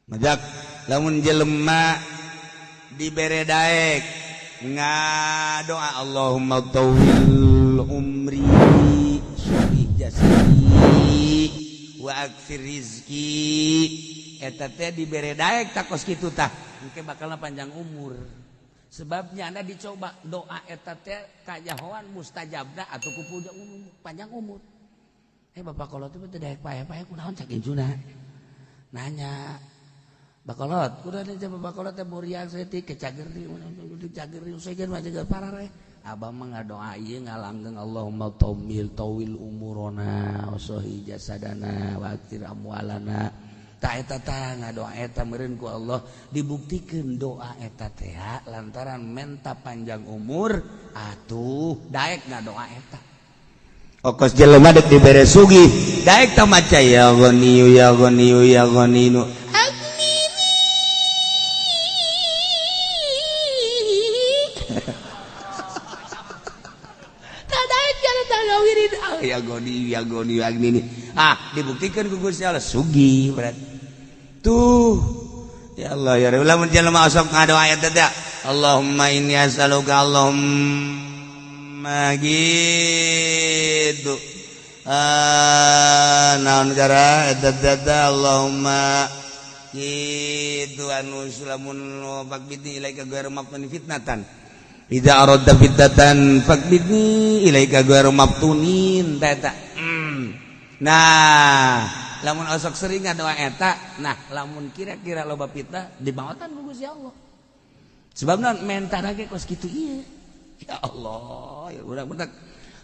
Majak lamun jelema dibere daek ngadoa Allahumma tawil umri sahih jasadi wa akfir rizki, eta teh dibere daek takos kitu tah engke bakalna panjang umur. Sebabnya anda dicoba doa eta teh kajahoan mustajabna atau ku panjang umur. Eh, bapak kolot itu teh daek paeh-paeh kunaon, cak incuna nanya. Bakolot udah nih, coba bakolot teh muriang saeutik ke cager di cager di sejen mah cager parah. Abah mah ngadoa ieu ngalanggeng Allahumma tawil tawil umurona wasohi jasadana wa aktir amwalana. Ta eta tah ngadoa eta meureun ku Allah dibuktikeun doa eta teh lantaran menta panjang umur atuh daek ngadoa eta. Okos jelema dek dibere sugih daek tah maca ya ghaniyu ya ghaniyu ya ghaniyu. Agnini. Tak daek jalan tangga wirid ah, ya ghaniyu ya ghaniyu agnini. Ah, dibuktikan ku Gusti Allah sugih berarti tuh. Ya Allah ya Rabbi, lamun jelema osok ngadoa eta teh Allahumma inni as'aluka Allahumma gitu. Ah, naon gara eta teh Allahumma gitu anu lamun faqbidni ilaika ghairu maftunin fitnatan idza aradta fitnatan faqbidni ilaika ghairu maftunin eta. Nah, lamun osok sering ngadoa eta, nah lamun kira-kira loba fitnah dimaotan ku Gusti Allah. Sebab naon menta ge kos kitu ieu. Ya Allah, ya urang bentak.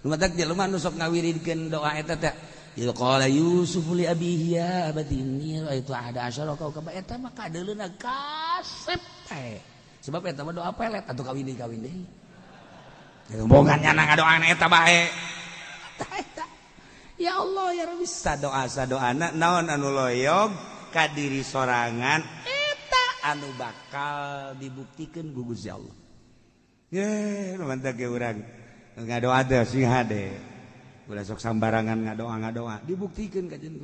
Lumatak jelema nu sok ngawiridkeun doa eta teh. Ya qala Yusuf li abihi ya abati inni ra'aitu ahada asyara kaukaba, eta mah kadeuleuna kasep teh. Sebab eta mah doa pelet atuh kawin deui kawin deui. Rombongan nyana ngadoana eta bae. Eta. Ya Allah ya Rabbi, sadoa sadoana naon anu loyog ka diri sorangan eta anu bakal dibuktikeun ku Gusti Allah. Ye, mantap ge urang ngadoa teh sing hade. Ulah sok sambarangan ngadoa ngadoa, dibuktikeun ka jeung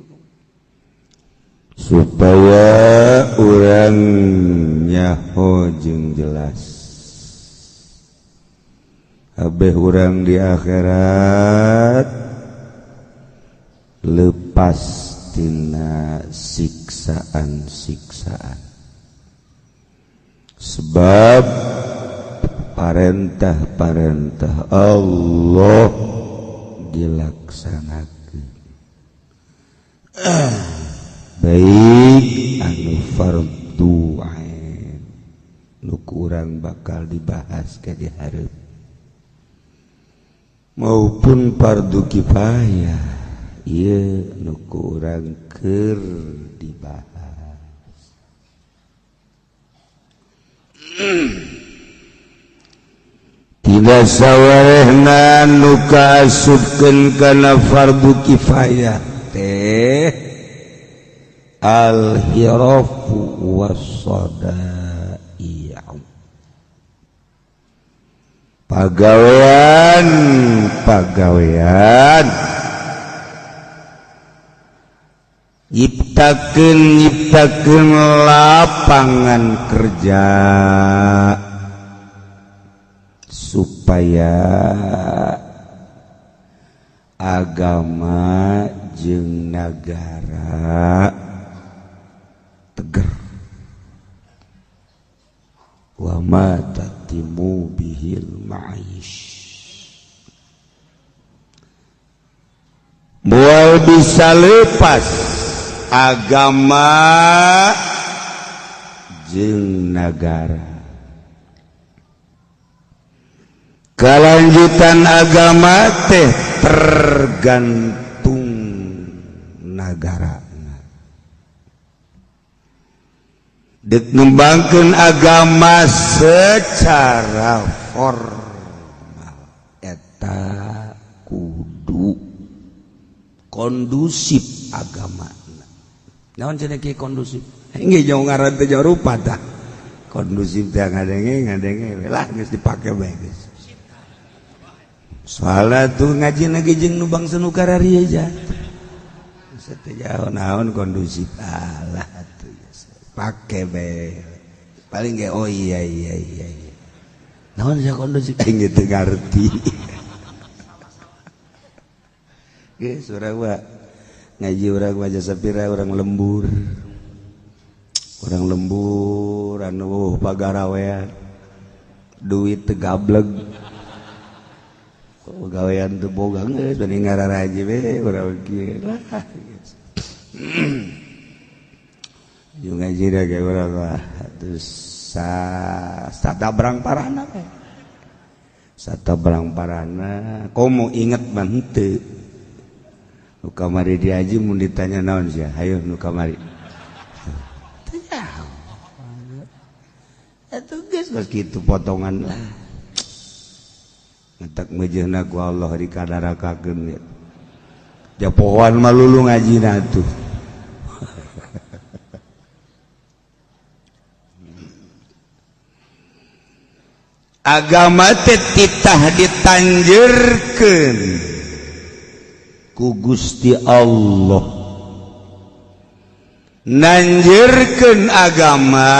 supaya urang nyaho jeung jelas kabeh urang di akhirat lepas tina siksaan-siksaan sebab parentah-parentah Allah dilaksanakan, baik anu fardu ain nu kurang bakal dibahas ke di hareup maupun fardu kifayah ieu nu kurang keur dibahas. Tidak sawarehna nu kaasupkeun kana fardu kifayah teh al hirafu was-sadai'u, pagawean pagawean nyiptakeun nyiptakeun lapangan kerja supaya agama jeung nagara teger wa ma tatimu bihil ma'aish moal bisa lepas agama jeung nagara. Kelanjutan agama teh tergantung nagara. Dek ngembangkeun agama secara formal eta kudu kondusif agama. Naon cenah kieu kondusif? Engge jauh ngaran teh jauh rupa tah. Kondusif teh ngadenge ngadenge lah geus dipake bae geus. Soalnya tuh ngaji lagi jeung nu bangsa nu kararieu ja. Teu jauh naon kondusif Allah tuh. Pake be. Paling ge oh iya iya iya iya. Naon sia kondusif aing teu ngarti. Geus urang mah ngaji urang mah jasa pira urang lembur. Urang lembur anu pagarawean. Duit teu gableg. Pegawaian teu boga geus bari ngararaji we urang kieu lah. Jeung ngaji da ge urang mah terus satabrang parahna we. Satabrang parahna komo inget mah henteu. Nu kamari diaji mun ditanya naon sia? Hayu nu kamari. Teu nyaho. Atuh geus geus kitu potongan lah. Ngetak mejeuna ku Allah dikadarakakeun ya. Japohoan mah lulu ngajina tuh. Agama teh titah ditanjurkeun ku Gusti Allah. Nanjurkeun agama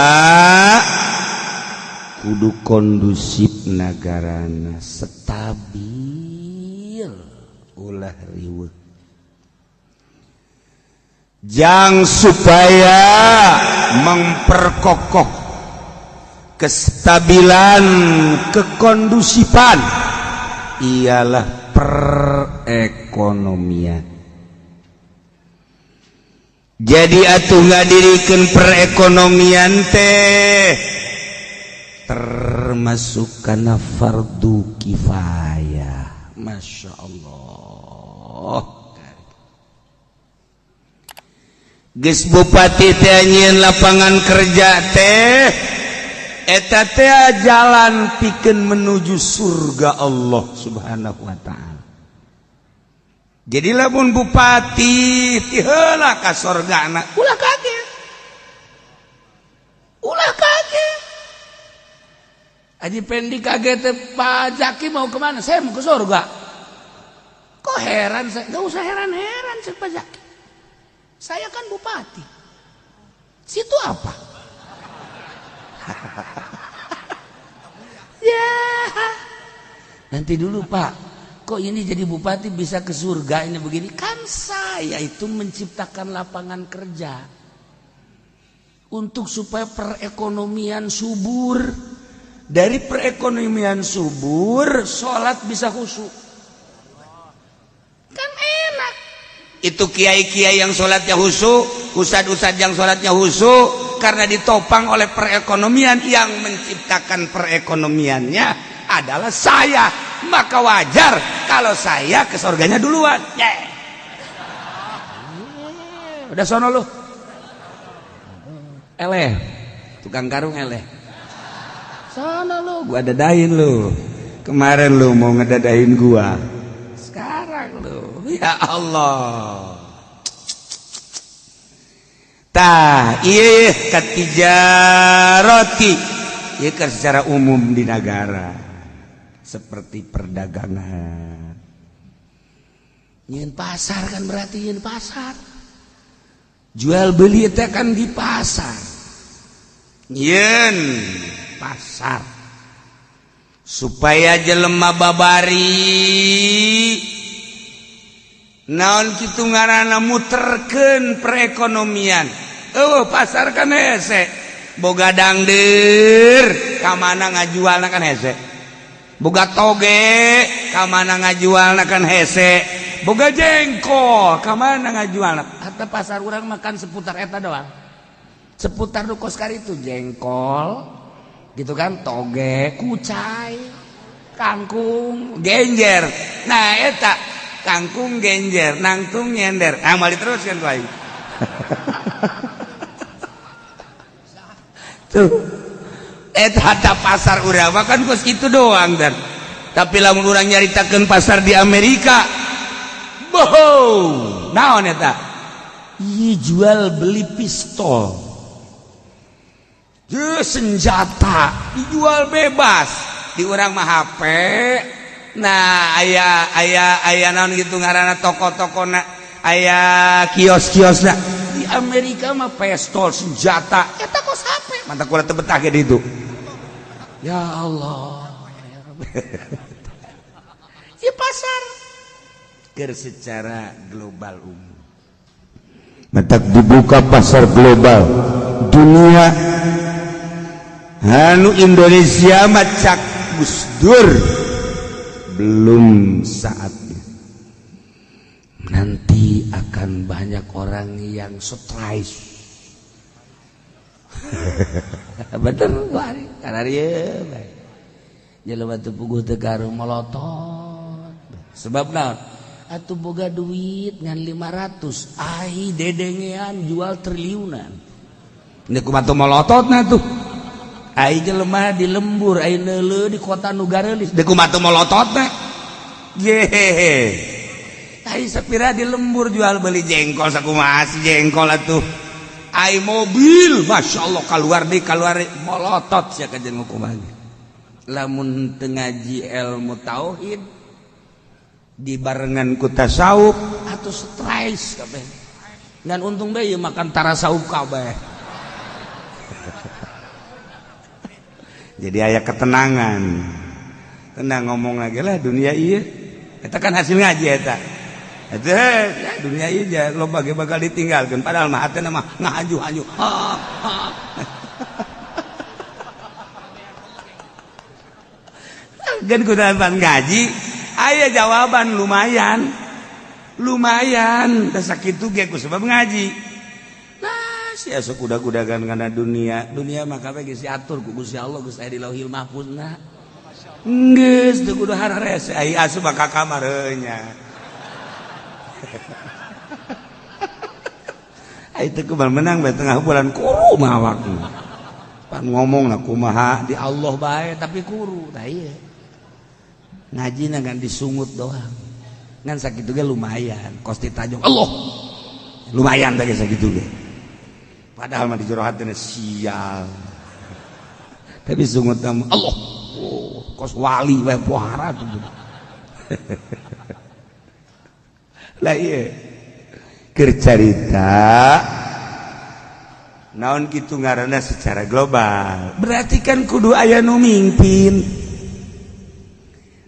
kudu kondusif nagarana, stabil, ulah riweuh. Jang supaya memperkokoh kestabilan, kekondusifan ialah perekonomian. Jadi atuh ngadirikeun perekonomian teh termasuk kana fardu kifayah. Masya Allah. Geus bupati teh nyieun lapangan kerja teh eta teh jalan pikeun menuju surga Allah Subhanahu wa taala. Jadi lamun bupati ti heula ka sorgana ulah kaget. Ulah kaget. Haji Pendi kaget teh, Pak Zaki mau kemana? Saya mau ke surga. Kok heran saya? Gak usah heran-heran cek Pak Zaki. Saya kan bupati. Situ apa? Ya. Nanti dulu Pak. Kok ini jadi bupati bisa ke surga ini begini? Kan saya itu menciptakan lapangan kerja untuk supaya perekonomian subur. Dari perekonomian subur, sholat bisa khusyuk. Kan enak. Itu kiai-kiai yang sholatnya khusyuk, ustad-ustad yang sholatnya khusyuk, karena ditopang oleh perekonomian. Yang menciptakan perekonomiannya adalah saya. Maka wajar kalau saya ke surganya duluan. Yeah. Udah sono lu. Eleh. Tukang karung eleh. Sono lu, gua dadahin lu. Kemarin lu mau ngedadahin gua. Sekarang lu. Ya Allah. Tah, ieu katijaroti. Ieu kan secara umum di negara. Seperti perdagangan. Nyeun pasar kan berarti nyeun pasar. Jual beli teh kan di pasar. Nyeun pasar. Supaya jelema babari naon kitu ngaranna muterkeun perekonomian. Eueuh pasar kan hese. Boga dangdeur ka mana ngajualna kan hese. Boga toge ka mana ngajualna kan hese. Boga jengkol ka mana ngajualna. Hatta pasar urang makan seputar eta doang. Seputar nu kos karitu jengkol gitu kan, toge, kucai, kangkung, genjer. Nah eta kangkung genjer, nangtung nyender. Ah moal diteruskeun ku aing. Tuh. Eta hatta pasar urang mah kan kos kitu doang dan. Tapi lamun urang nyaritakeun pasar di Amerika, boho, naon eta? Ieu jual beli pistol. Ye, senjata dijual bebas. Di urang mah HP. Nah, aya aya aya naon gitu ngaranna toko-tokona, aya kios-kiosna. Di Amerika mah pistol senjata eta kos HP mantap kula teu betah ge di itu. Ya Allah ya Rabbi. Ya pasar keur secara global umum. Matak dibuka pasar global dunia. Anu Indonesia mah cak Gus Dur belum saatnya. Nanti akan banyak orang yang stres. Bener bari karena ieu bae. Jelema teu puguh teu garuh molotot. Sebab naon? Atuh boga duit ngan 500, ai dedengean jual triliunan. Ini kumaha tuh molototna tuh? Ai jelema di lembur, ai neuleuh di kota nu gareulis. Deui kumaha tuh molototna? Ye. Ai sapira di lembur jual beli jengkol sakumaha si jengkol atuh. Ai mobil, Masya Allah keluar deui keluar molotot sia ka jeung kumaha. Lamun teu ngaji ilmu tauhid dibarengan ku tasawuf atau stres kabeh. Ngan untung bae ieu makan tarasaup kabeh. Jadi aya ketenangan. Tenang ngomong lagi lah dunia ieu. Eta kan hasil ngaji eta. Eta ya, dunia ieu ja loba ge bakal ditinggalkeun padahal mah hatena mah ngahaju-haju. Ha ha. Kan kudapan ngaji aya jawaban lumayan. Lumayan teh sakitu ge ku sebab ngaji. Nah, sia sok kuda-kudagan kana dunia. Dunia mah kabeh geus diatur ku Gusti Allah geus aya di Lauhil Mahfuzna. Geus teu kudu hararese ai asup ka kamar heuh nya. Ai teu kumaha menang bae tengah bulan kuru mah awakna. Pan ngomongna kumaha di Allah bae tapi kuru tah ieu. Ngajina ngan disungut doang. Ngan sakitu ge lumayan, kos ditajong Allah. Lumayan teh sakitu ge. Padahal mah di jero hatena sial. Tapi sungut mah Allah. Oh, kos wali bae pohara tuh. Lah ieu keur carita naon kitu ngaranna secara global. Berarti kan kudu aya nu mimpin.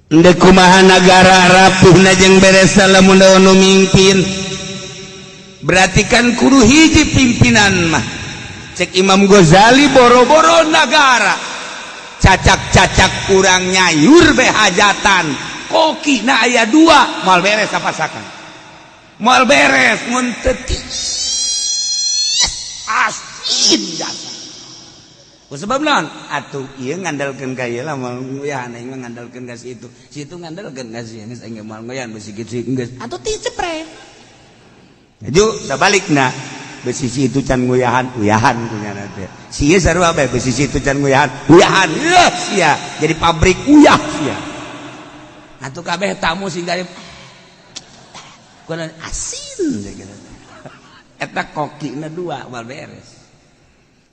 Ndek kumaha nagara rapuhna jeung beres lamun nu mimpin. Berarti kan kudu hiji pimpinan mah. Cek Imam Ghazali boro-boro nagara. Cacak-cacak kurang nyayur be hajatan. Kokina aya dua, moal beres sapasakan. Moal beres mun teu asin jasa. Sebab naon? Atuh ieu ngandalkeun ka ieu lah moal nguyahan aing mah ngandalkeun ka si itu. Si itu ngandalkeun ka si geus aing moal nguyahan besi kitu geus. Atuh ti cepre. Ju sabalikna besi si itu can nguyahan, uyahan kunyana teh. Si ieu sarua bae besi si itu can nguyahan, uyahan. Yeuh sia jadi pabrik uyah sia. Atuh kabeh tamu sing dari kunaon asin gitu. Eta kokina dua moal beres.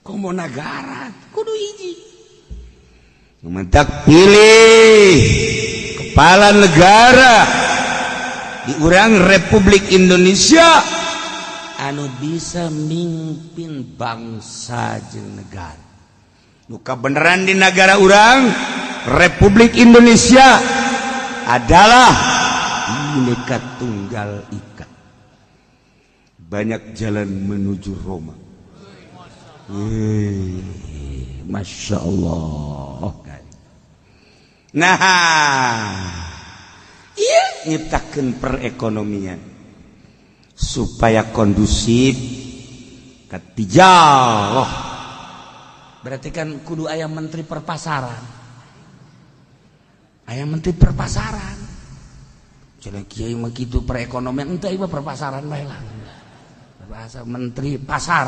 Komo nagara kudu hiji. Mentak pilih kepala negara di urang Republik Indonesia anu bisa mimpin bangsa jeung negara. Nu kabeneran di negara urang Republik Indonesia adalah Bhinneka Tunggal Ika. Banyak jalan menuju Roma. Masya Allah. Nah, iya nyiptakeun perekonomian supaya kondusif ketijaroh. Berarti kan kudu aya menteri perpasaran. Aya menteri perpasaran. Cenah kiai mah kitu perekonomian henteu ieu perpasaran bae lah. Bahasa menteri pasar.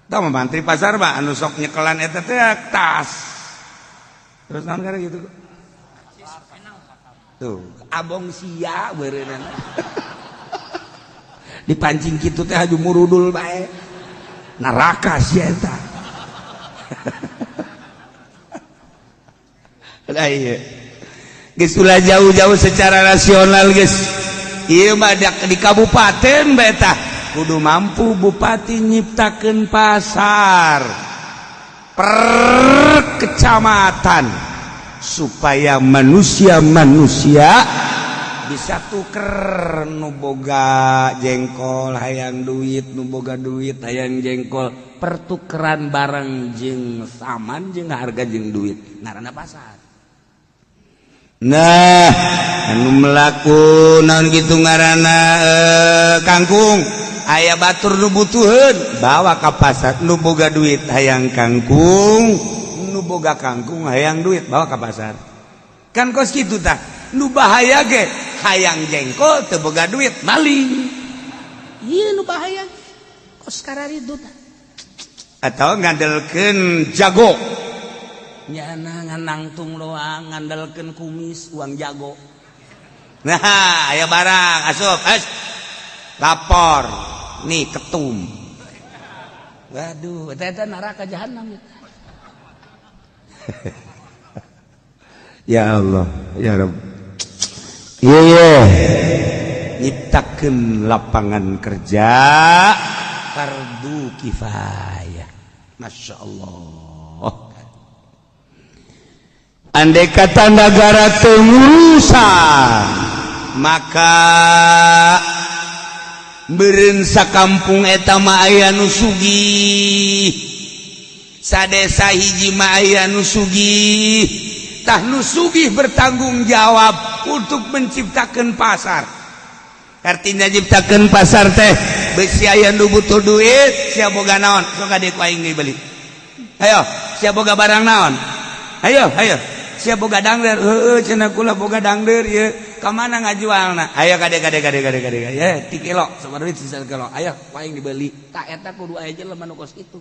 Tah mah menteri pasar mah anu sok nyekelan eta teh tas. Terus naon karena gitu? Tuh, abong sia beureunana. Dipancing kitu teh haju murudul bae. Neraka sia eta. Lah ieu. Geus ulah jauh-jauh secara nasional geus. Ieu mah di kabupaten bae tah. Kudu mampu bupati nyiptakeun pasar per kecamatan supaya manusia-manusia bisa tuker. Nu boga jengkol hayang duit, nu boga duit hayang jengkol, pertukeran barang jeung saman jeung harga jeung duit, ngaranna pasar. Nah, anu melaku naon gitu ngaranna, kangkung, aya batur nu butuheun, bawa ka pasar. Nu boga duit hayang kangkung, nu boga kangkung hayang duit, bawa ka pasar. Kan kos kitu tah. Nu bahaya ge hayang jengkol teu boga duit, maling. Ieu nu bahaya kos kararitu tah. Atau ngandelkeun jago nyana, nganangtung doang, ngandelkeun kumis, uang jago. Nah, aya barang asup es, lapor nih ketum. Waduh, eta neraka jahanam. Ya Allah, ya Rabb. Iya iya, nyiptakeun lapangan kerja fardu kifayah. Masya Allah, andai kata negara teu ngurusan, maka beureun sakampung eta mah aya nu sugih, sadesa hiji mah aya nu sugih. Tah, nu sugih bertanggung jawab untuk menciptakan pasar. Artinya ciptakan pasar teh besi aya nu butuh duit, sia boga naon, sok ka dieu ku aing dibeli. Ayo, sia boga barang naon? Ayo, ayo. Sia boga dangder? Heueuh, cenah, kula boga dangder ieu. Ka mana ngajualna? Ayo kade kade kade kade kade. Ya, 3 kilo, sabaraha duit sisa kilo? Ayo, ku aing dibeli. Tah, eta kudu aya jelema nu kos kitu.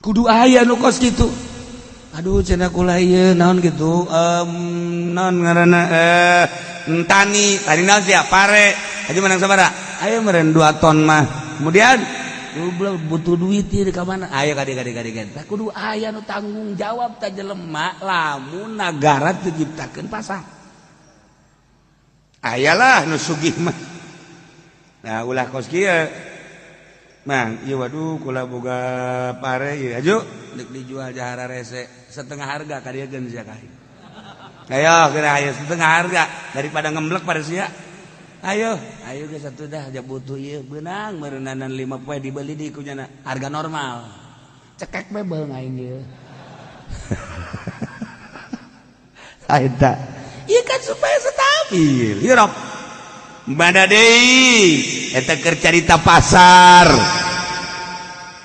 Kudu aya nu kos kitu. Aduh, cenah, kula ieu naon gitu, naon ngaranna, tani tani naon sia? Pare aja menang sabaraha? Ayo meureun 2 ton mah. Kemudian butuh duit ieu, ka mana? Ayo kade kade kade kade. Tah, kudu aya nu tanggung jawab tah jelema lamun nagara teu nyiptakeun pasar. Ayalah nu sugih mah. Nah, ulah kos kieu. Mang, ieu waduh, kula boga pare ieu, aju deuk dijual jahara rese setengah harga, ka dieu sia ka aing. Ayo geura, ayo setengah harga daripada ngemblek pada sia. Ayo, ayo geus atuh dah, ja butuh ieu beunang meureunana 5 poe dibeli di ku nyana harga normal. Cekek we beung aing ieu. Eta. Ieu kan supaya stabil. Ieu Rob. Mana deui eta keur carita pasar.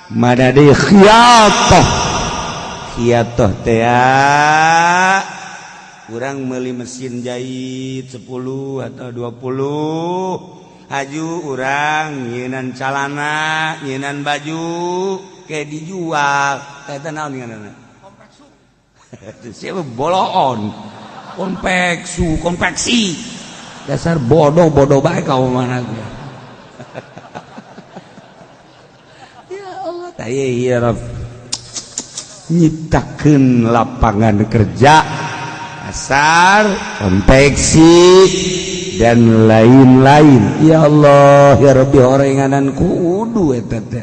Mana deui? Khiyatah. Khiyatah teh urang meuli mesin jahit 10 atau 20, haju urang nyieunan calana, nyieunan baju kayak dijual. Eta naon ngaranna? Siapa boloon? Konveksu, konveksi. Dasar bodoh, bodoh baik kau mana gua. Ya Allah, tah ya Rabb. Nyiptakeun lapangan kerja, pasar, konveksi dan lain-lain. Ya Allah, ya Rabbi, orenganan kudu eta teh.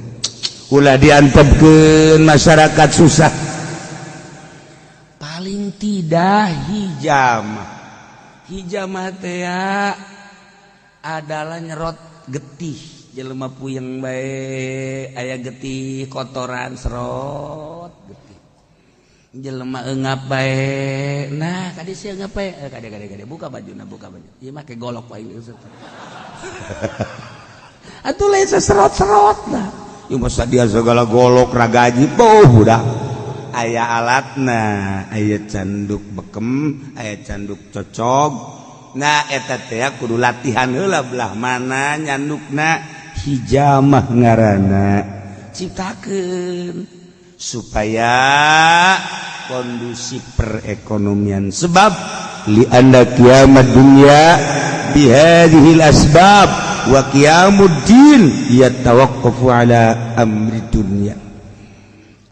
Ulah diantepkeun masyarakat susah. Paling tidak hijamah. Hijamah teh adalah nyerot getih. Jelema puyeng bae aya getih kotoran, serot getih. Jelema eungap bae. Nah, kadi sia eungap bae. Eh, kade kade kade, buka bajuna, buka baju. Ieu mah ke golok wae. Atuh lain seserot-serot lah. Ieu mah dia segala golok ragaji beuh budak. Aya alatna, aya canduk bekem, aya canduk cocog. Nah, eta teh kudu latihan heula belah mana nyandukna, hijamah ngaranna. Ciptakeun supaya kondusif perekonomian, sebab li anna kiamat dunya bihadhil asbab wa qiyamuddin yatawaqqafu ala amri dunya.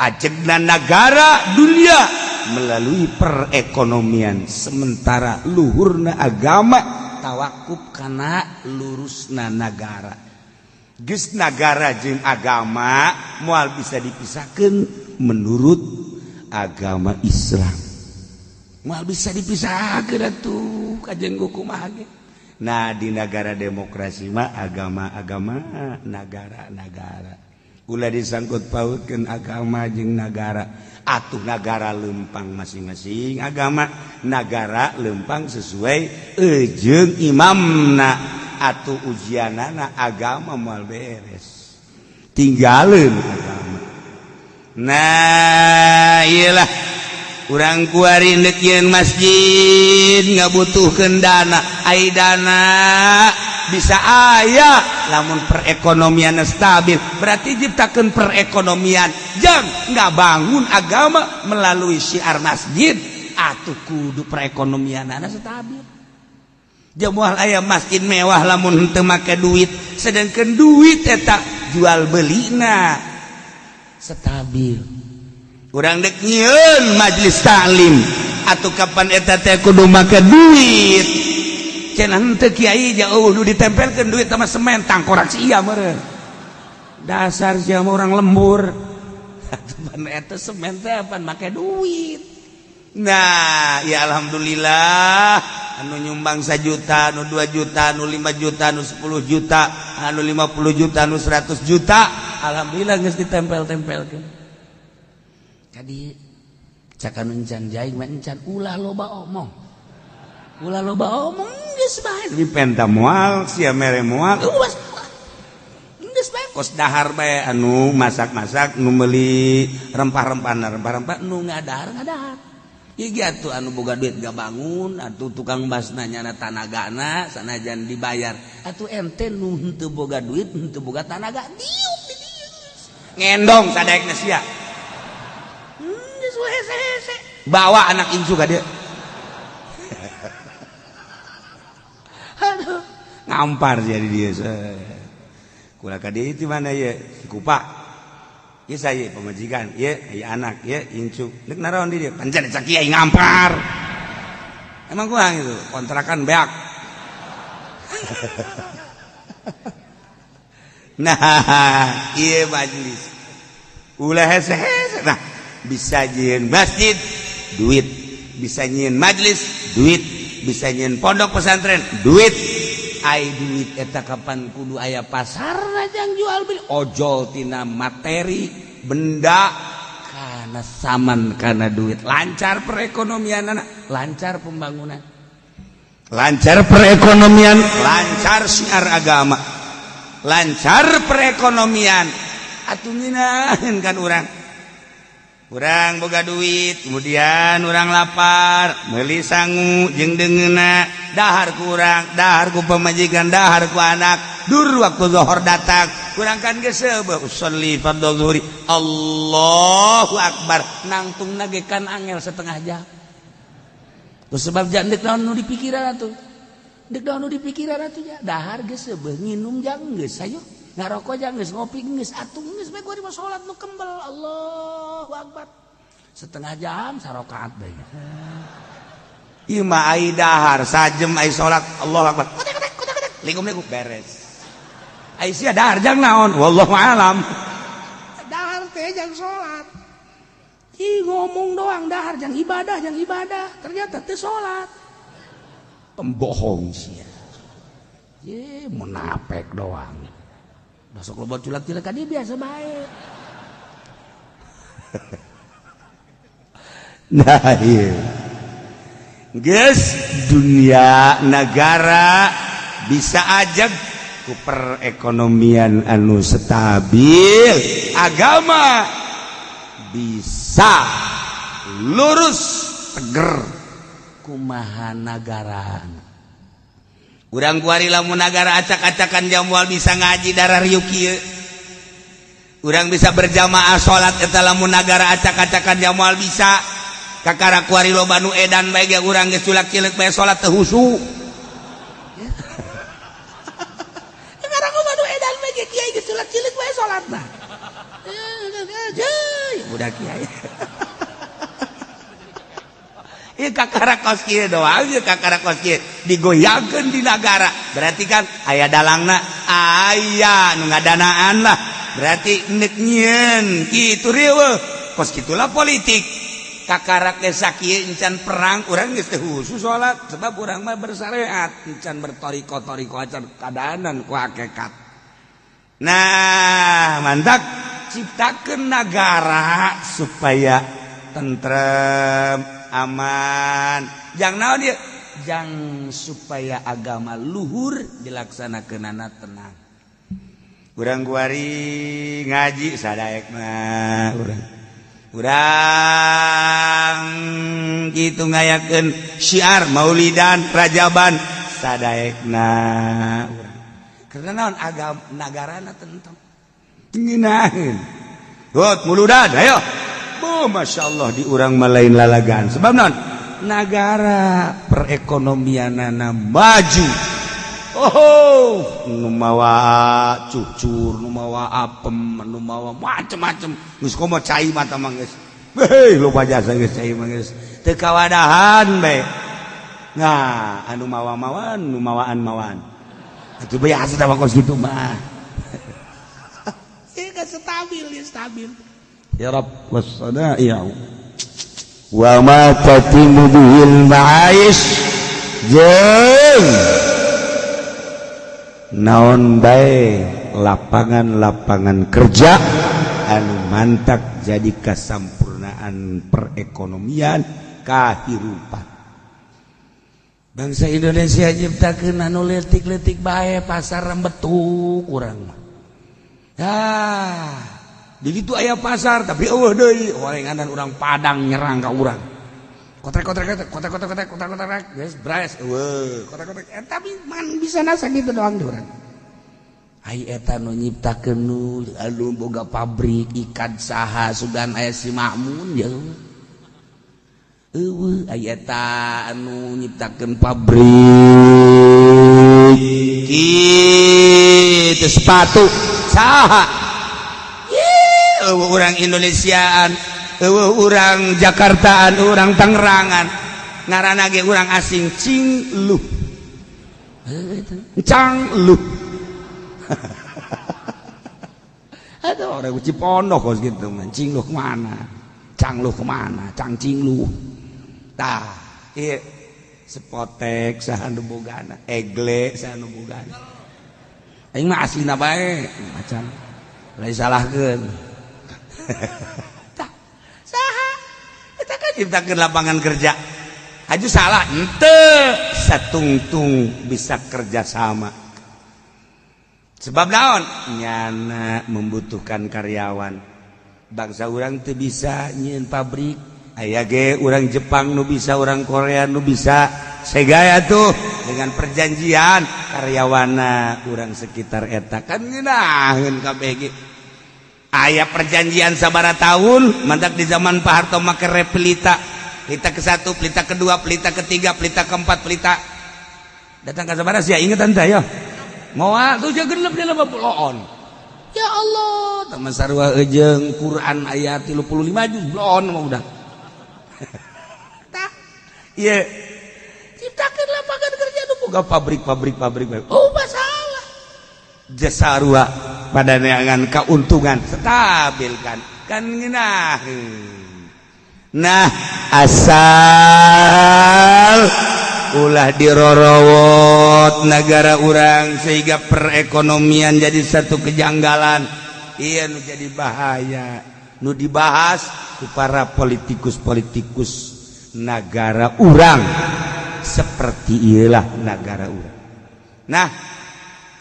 Ajegna negara dunia melalui perekonomian, sementara luhurna agama tawakuf kana lurusna negara. Geus nagara jeung agama moal bisa dipisahkeun menurut agama Islam. Moal bisa dipisahkeun atuh kajeun kumaha ge. Nah di negara demokrasi mah agama-agama nagara-nagara. Ulah disangkut pautkeun agama jeung nagara. Atuh nagara lempang masing-masing agama, nagara lempang sesuai jeung imamna. Atuh ujianana agama moal beres. Tinggalin agama. Nah, iyalah urang kuari ndek yeun masjid ngabutuhkeun dana, ai dana bisa aya lamun perekonomian stabil, berarti ciptakeun perekonomian jang nggak bangun agama melalui syiar masjid atuh kudu perekonomianana stabil. Moal aya masjid mewah lamun henteu make duit, sedangkan duit eta jual belina stabil. Urang dek nyieun majelis taklim atuh kapan eta teh kudu make duit. Cenah henteu kiai jauh nu ditempelkeun duit sama semen tangkorak sia meureun. Dasar sia orang lembur. Atuh pan eta semen teh pan make duit. Nah, ya alhamdulillah anu nyumbang 1 juta, anu 2 juta, anu 5 juta, anu 10 juta, anu 50 juta, anu 100 juta. Alhamdulillah geus ditempel-tempelkeun. Tadi cak anu encan jaing mah encan ulah loba omong. Ulah loba omong geus bae. Dipenta moal, sia mere moal. Uwas. Geus bae kos dahar bae anu masak-masak, nu meuli rempah-rempah, rempah-rempah nu ngadahar-ngadahar. Atuh anu boga duit gak bangun atuh tukang basna nyana tanagana sanajan dibayar atuh ente nu henteu boga duit henteu boga tanaga diuk di dieu ngendong sadaekna sia geus hese-hese bawa anak incu ka dieu. Aduh ngampar jadi dia kula ka dieu di mana ye kupa. Ieu saya pemajikan, ieu aya anak, ieu incu. Deuk naraon di dieu? Pancen cak kiai ngampar. Emang kurang itu, kontrakan beak. Nah, ieu majelis. Ulah hese-hese. Nah, bisa nyieun masjid duit, bisa nyieun majelis duit, bisa nyieun pondok pesantren duit. Ai duit eta kapan kudu aya pasarna jang jual beli ojol tina materi benda kana saman kana duit lancar perekonomian anak lancar pembangunan lancar perekonomian lancar syiar agama lancar perekonomian atuh ngeunaheun kan urang urang boga duit kemudian urang lapar meuli sangu jeung deungeunna dahar ku urang dahar ku pamajikan dahar ku anak dur waktu zuhur datang kurang kan geus seubeuh usolli fardhu zuhri Allahu akbar nangtungna ge kan angel setengah jam ku sebab jang deuk naon nu dipikiran atuh deuk naon nu dipikiran atuh ya dahar geus seubeuh nginum jang geus hayu ngarokok jang geus ngopi geus atuh geus bae gua di salat nu kembel Allahu akbar setengah jam sarokaat bae. Ieu mah ai dahar sajem ai salat Allahu akbar likum-likum beres. Ai sia dahar jang naon wallahu alam. Dahar teh jang salat. Ih ngomong doang dahar jang ibadah ternyata teh salat. Pembohong sia. Ye munafik doang. Masuk loba culak-culak ka dia biasa bae. Nah iya. Geus dunia negara bisa aja ku perekonomian anu stabil, agama bisa lurus teger kumaha nagara. Urang kuari lamun nagara acak-acakan jamual bisa ngaji darah riuk kieu. Urang bisa berjamaah salat eta lamun nagara acak-acakan jamual bisa. Kakara kuari loba nu edan bae ge urang geus culak-cileuk bae salat teu husu. Kakara loba nu edan bae ge kiai geus culak-cileuk bae salatna. Budak kiai. Ieu kakara kos kieu doang, ieu kakara kos kieu digoyangkeun di nagara. Berarti kan aya dalangna, Aya nu ngadanaan lah, berarti nek nyieun kitu riweuh. Kos kitulah politik. Kakarak desa kieu encan perang, urang geus teu khusus salat, sebab urang mah bersyariat, encan bertoriko-toriko acan kadanan ku hakikat. Nah, mantap, ciptakeun nagara supaya tentrem, aman. Jang naon ieu? Jang supaya agama luhur dilaksanakeunana tenang. Urang kuari ngaji sadaek mah urang. Urang kitu ngayakeun syiar maulidan, rajaban sadaekna urang. Karena naon? Agama nagarana tentrem. Ngeunaheun. Hot muludan, ayo. Bu, Masya Allah, di urang mah lain lalagan. Sebab naon? Nagara perekonomianana maju. Oh, nu mawa cucur, nu mawa apem, nu mawa macem-macem. Geus komo cai mata mah geus. Hei, loba jasa geus cai mah geus. Teu kawadahan bae. Nah, anu mawa-mawan, nu mawaan-mawaan. Itu biasa mah kos kitu mah. Ieu kan stabil, ya stabil. Ya Rabb was-sana'i'u wa ma tatimu bihil ma'aish, jeung naon bae lapangan-lapangan kerja anu mantak jadi kasampurnaan perekonomian kahirupan bangsa Indonesia. Nyiptakeun anu leutik-leutik bae, pasar betuk urang mah. Ah, di ditu aya pasar, tapi euweuh deui orenganan urang Padang nyerang ka urang. Kotrek kotrek kotrek kotrek kotrek kotrek kotrek kotrek, geus bres euweuh kotrek kotrek. Tapi man bisa nasa gitu doang di urang. Ai eta nu nyiptakeun nu anu boga pabrik ikat saha? Sugan aya si Makmun ya. Euweuh. Ai eta anu nyiptakeun pabrik kitu sepatu saha? Euweuh urang Indonesiaan, euweuh urang Jakartaan, urang Tangerangan, ngaranna ge urang asing. Cing luh, cang luh. Aduh, orang Cipondoh kos gitu mah. Cing luh kemana, cang luh kemana, cang cing luh. Tah, iya, sepotek saha nu bogana, egle saha nu bogana? Aing mah aslina bae macan lain salahkeun. Tah, saha eta kan ciptakeun lapangan kerja? Haju salah ente satungtung bisa kerja sama, sebab naon? Nyana membutuhkan karyawan. Bangsa urang teu bisa nyieun pabrik, aya ge urang Jepang nu bisa, urang Korea nu bisa. Segaya tuh dengan perjanjian karyawana urang sekitar eta kan ngeunaheun kabeh ge. Aya perjanjian sabara tahun. Mantap, di zaman Pak Harto make Pelita, pelita ke satu, pelita kedua, pelita ketiga, pelita keempat, pelita datang ke sabara sih inget ente ya. Moal tuh genep di bloon. Ya Allah, teman sarua jeung Quran ayat 35 juz bloon mah udah. Tah, ieu ciptakeun lapangan kerja nu boga pabrik, pabrik, pabrik. Oh, masalah jasarua pada neangan keuntungan stabil kan kan ngeunaheun. Nah, asal ulah dirorowot negara urang sehingga perekonomian jadi satu kejanggalan. Iya, nu jadi bahaya nu dibahas ku para politikus-politikus negara urang seperti iyalah negara urang. Nah,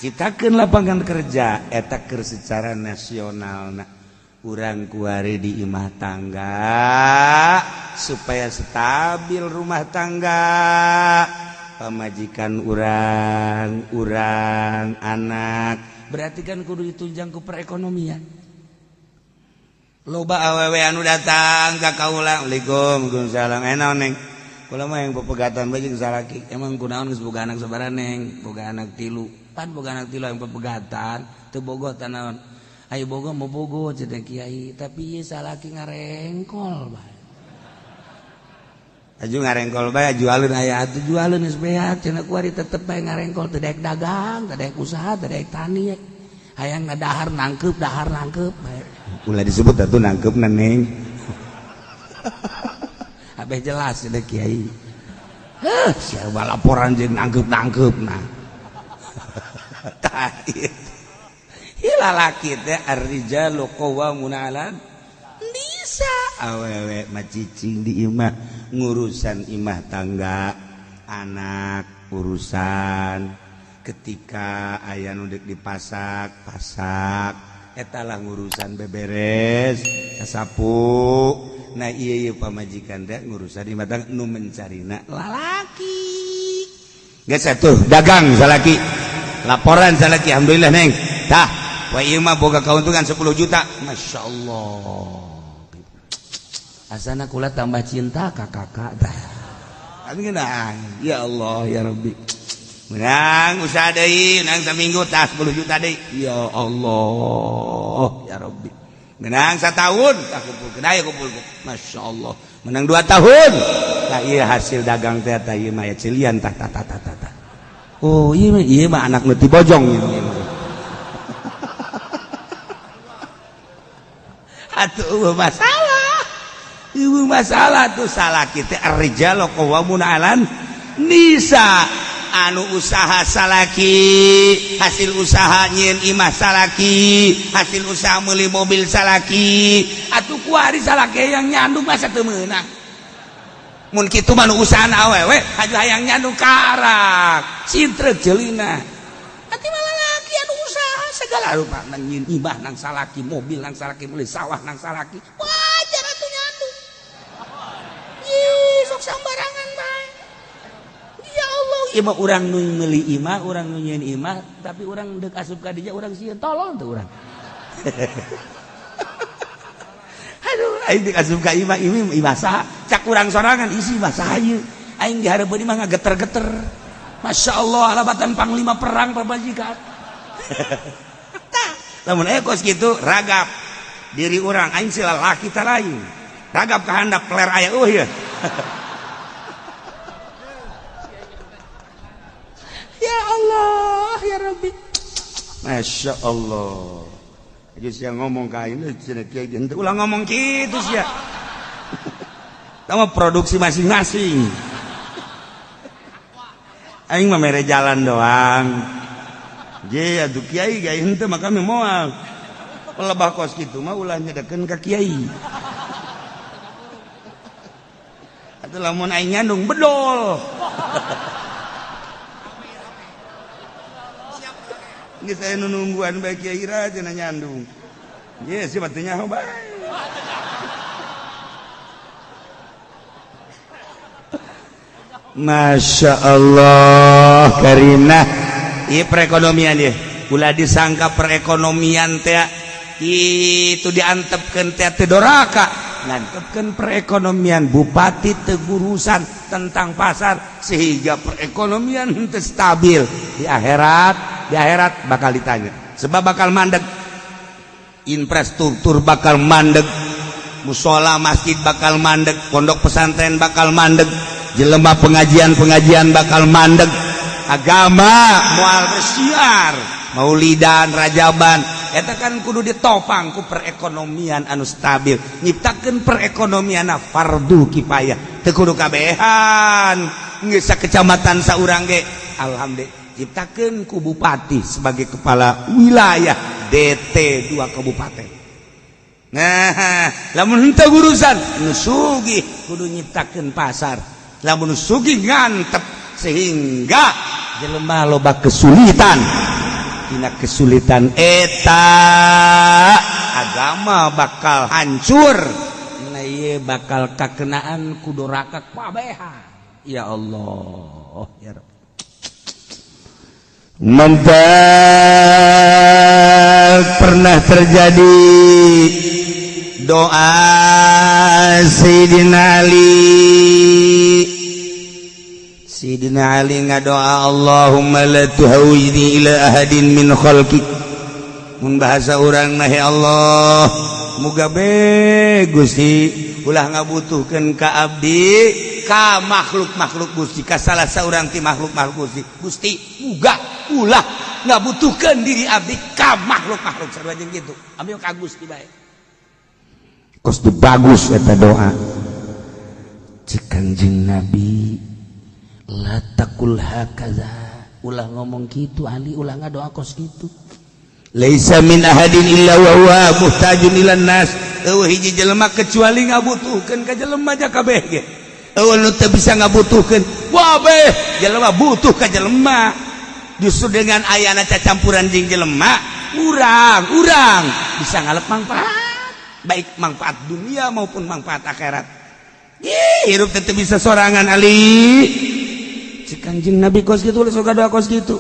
ciptakeun lapangan kerja eta keur secara nasional. Nah, urang kuari di imah tangga supaya stabil rumah tangga, pamajikan urang, urang anak, berarti kan kudu ditunjang ku perekonomian. Loba awewe anu datang ka kaula, "Assalamualaikum." "Waalaikumsalam." "Eh, naon, Neng?" "Kula mah yang pepegatan bae jeung salaki." "Emang kunaon? Geus boga anak sabaraha, Neng?" "Boga anak tilu." "Pan boga anak tilu yang pepegatan teu bogoh tah naon?" "Ayo bogoh mau bogoh," cenah, "Kiai, tapi ieu salaki ngarengkol bae." Aju ngarengkol bae, jualeun aya atuh, jualeun geus beak cenah. Kuari tetep bae ngarengkol, teu daek dagang, teu daek usaha, teu daek tani, hayang ngadahar nangkeup, dahar nangkeup bae. Ulah disebut atuh nangkeup, Neng. Abeh jelas cenah kiai. Heh, siapa laporan jeung nangkeup-nangkeup. Nah, tah ieu lalaki teh ar-rijalu qawwamuna 'alan nisa. Awewe mah cicing di imah, ngurusan imah tangga, anak, urusan ketika aya nu deuk dipasak pasak, eta lah ngurusan beberes sapu. Nah, iya iya, pamajikan teh ngurusan imah tangga, nu mencarina lalaki. Geus atuh dagang salaki, laporan salaki, alhamdulillah, Neng. Tah, wah, ieu mah boga keuntungan 10 juta. Masya Allah, asana kula tambah cinta ka kakak. Tah, tapi nah, ya Allah ya Rabbi, menang usaha deui, menang seminggu, tah 10 juta deui. Ya Allah ya Rabbi, menang setahun, tah kumpulkeun, aya kumpulkeun. Masya Allah, menang 2 tahun. Tah, ieu hasil dagang teh. Tah, ieu mah ya cilian. Tah tah tah tah tah. Oh, iya mah, ieu mah anak nu ti bojong ieu mah. Atuh masalah ibu, masalah tuh salah kita. Ar-rijalu qawwamuna 'alan nisa. Anu usaha salaki, hasil usaha nyieun imah salaki, hasil usaha meuli mobil salaki. Atuh kuari salaki yang nyandung, masa teu meunang? Mun kitu mah nu usaha awewe haju hayang nyandung karak sintrek jeulina. Ati mah lalaki anu usaha segala rupa, nang nyieun imah nang salaki, mobil nang salaki, meuli sawah nang salaki, wajar atuh nyandung. Ih, sok sambarangan bae. Ya Allah, ieu mah urang nu meuli imah, urang nu nyieun imah, tapi urang deuk asup ka dinya urang sieun, tolol teu urang? Aduh, aing deuk asup ka imah, imah imah saha? Cak urang sorangan, isi imah saha ieu? Aing dihareupeun imah ngageter-geter. Masya Allah, alabatan panglima perang pamajikan. Tah, lamun aya kos kitu ragap diri urang, aing si lalaki tah lain. Ragap ka handap peler aya eueuh ieu. Ya Allah, ya Rabbi. Masya Allah. Aja sia ngomong ka aing cenah kiai, henteu, ulah ngomong kitu sia. Tama produksi masing-masing. Aing mah mere jalan doang. Je atuh kiai ge henteu mah kami moal. Pelebah kos kitu mah ulah nyedekeun ka kiai. Atuh lamun aing nyandung bedol. Geus aya nu nungguan bae, kiai ra cenah nyandung. Ye sih teu nyaho bae. Masya Allah karina. Ieu perekonomian ieu. Ulah disangka perekonomian teh itu diantepkeun teh teu doraka. Ngantepkeun perekonomian, bupati teu gurusan tentang pasar sehingga perekonomian henteu stabil. Di akhirat, di akhirat bakal ditanya, sebab bakal mandek infrastruktur, bakal mandek musola masjid, bakal mandek pondok pesantren, bakal mandek jelema pengajian-pengajian, bakal mandek agama moal bersiar, maulidan, rajaban. Eta kan kudu ditopang ku perekonomian anu stabil. Nyiptakeun perekonomian fardu kifayah, teu kudu kabehan, geus sakecamatan saurang ge alhamdulillah. Ciptakeun ku bupati sebagai kepala wilayah DT 2 kabupaten. Nah, lamun henteu urusan nu sugih kudu nyiptakeun pasar, lamun nu sugih ngantep sehingga jelema loba kesulitan. Dina kesulitan eta agama bakal hancur. Nah, ieu bakal kakenaan ku doraka kabehan. Ya Allah ya Rabb. Mantap, pernah terjadi doa Sayyidina Ali. Sayyidina Ali ngadoa, Allahumma la tuhawidni ila ahadin min khalqik. Mun bahasa urang mah, ya Allah, muga be Gusti ulah ngabutuhkeun ka abdi. Ka makhluk-makhluk Gusti, ka salah seorang ti makhluk-makhluk Gusti. Gusti, muga ulah ngabutuhkeun diri abdi ka makhluk-makhluk, sarua jeung kitu. Abdi ka Gusti bae. Kos teu bagus eta doa. Cek Kanjeng Nabi, la taqul hakaza, ulah ngomong kitu Ali, ulah ngadoa kos kitu. Laisa min ahadin illa wa huwa muhtajun ilan nas. Euweuh hiji jelema kecuali ngabutuhkeun ka jelema ja kabeh ge. Euweuh nu teu bisa ngabutuhkeun, wabeh jelema butuh ka jelema. Justru dengan ayana cacampuran jeung jelema, urang urang bisa ngalep manfaat, baik manfaat dunia maupun manfaat akhirat. Ih, hirup teu bisa sorangan Ali. Cek Kanjeng Nabi kos kitu, ulah sok doa kos kitu.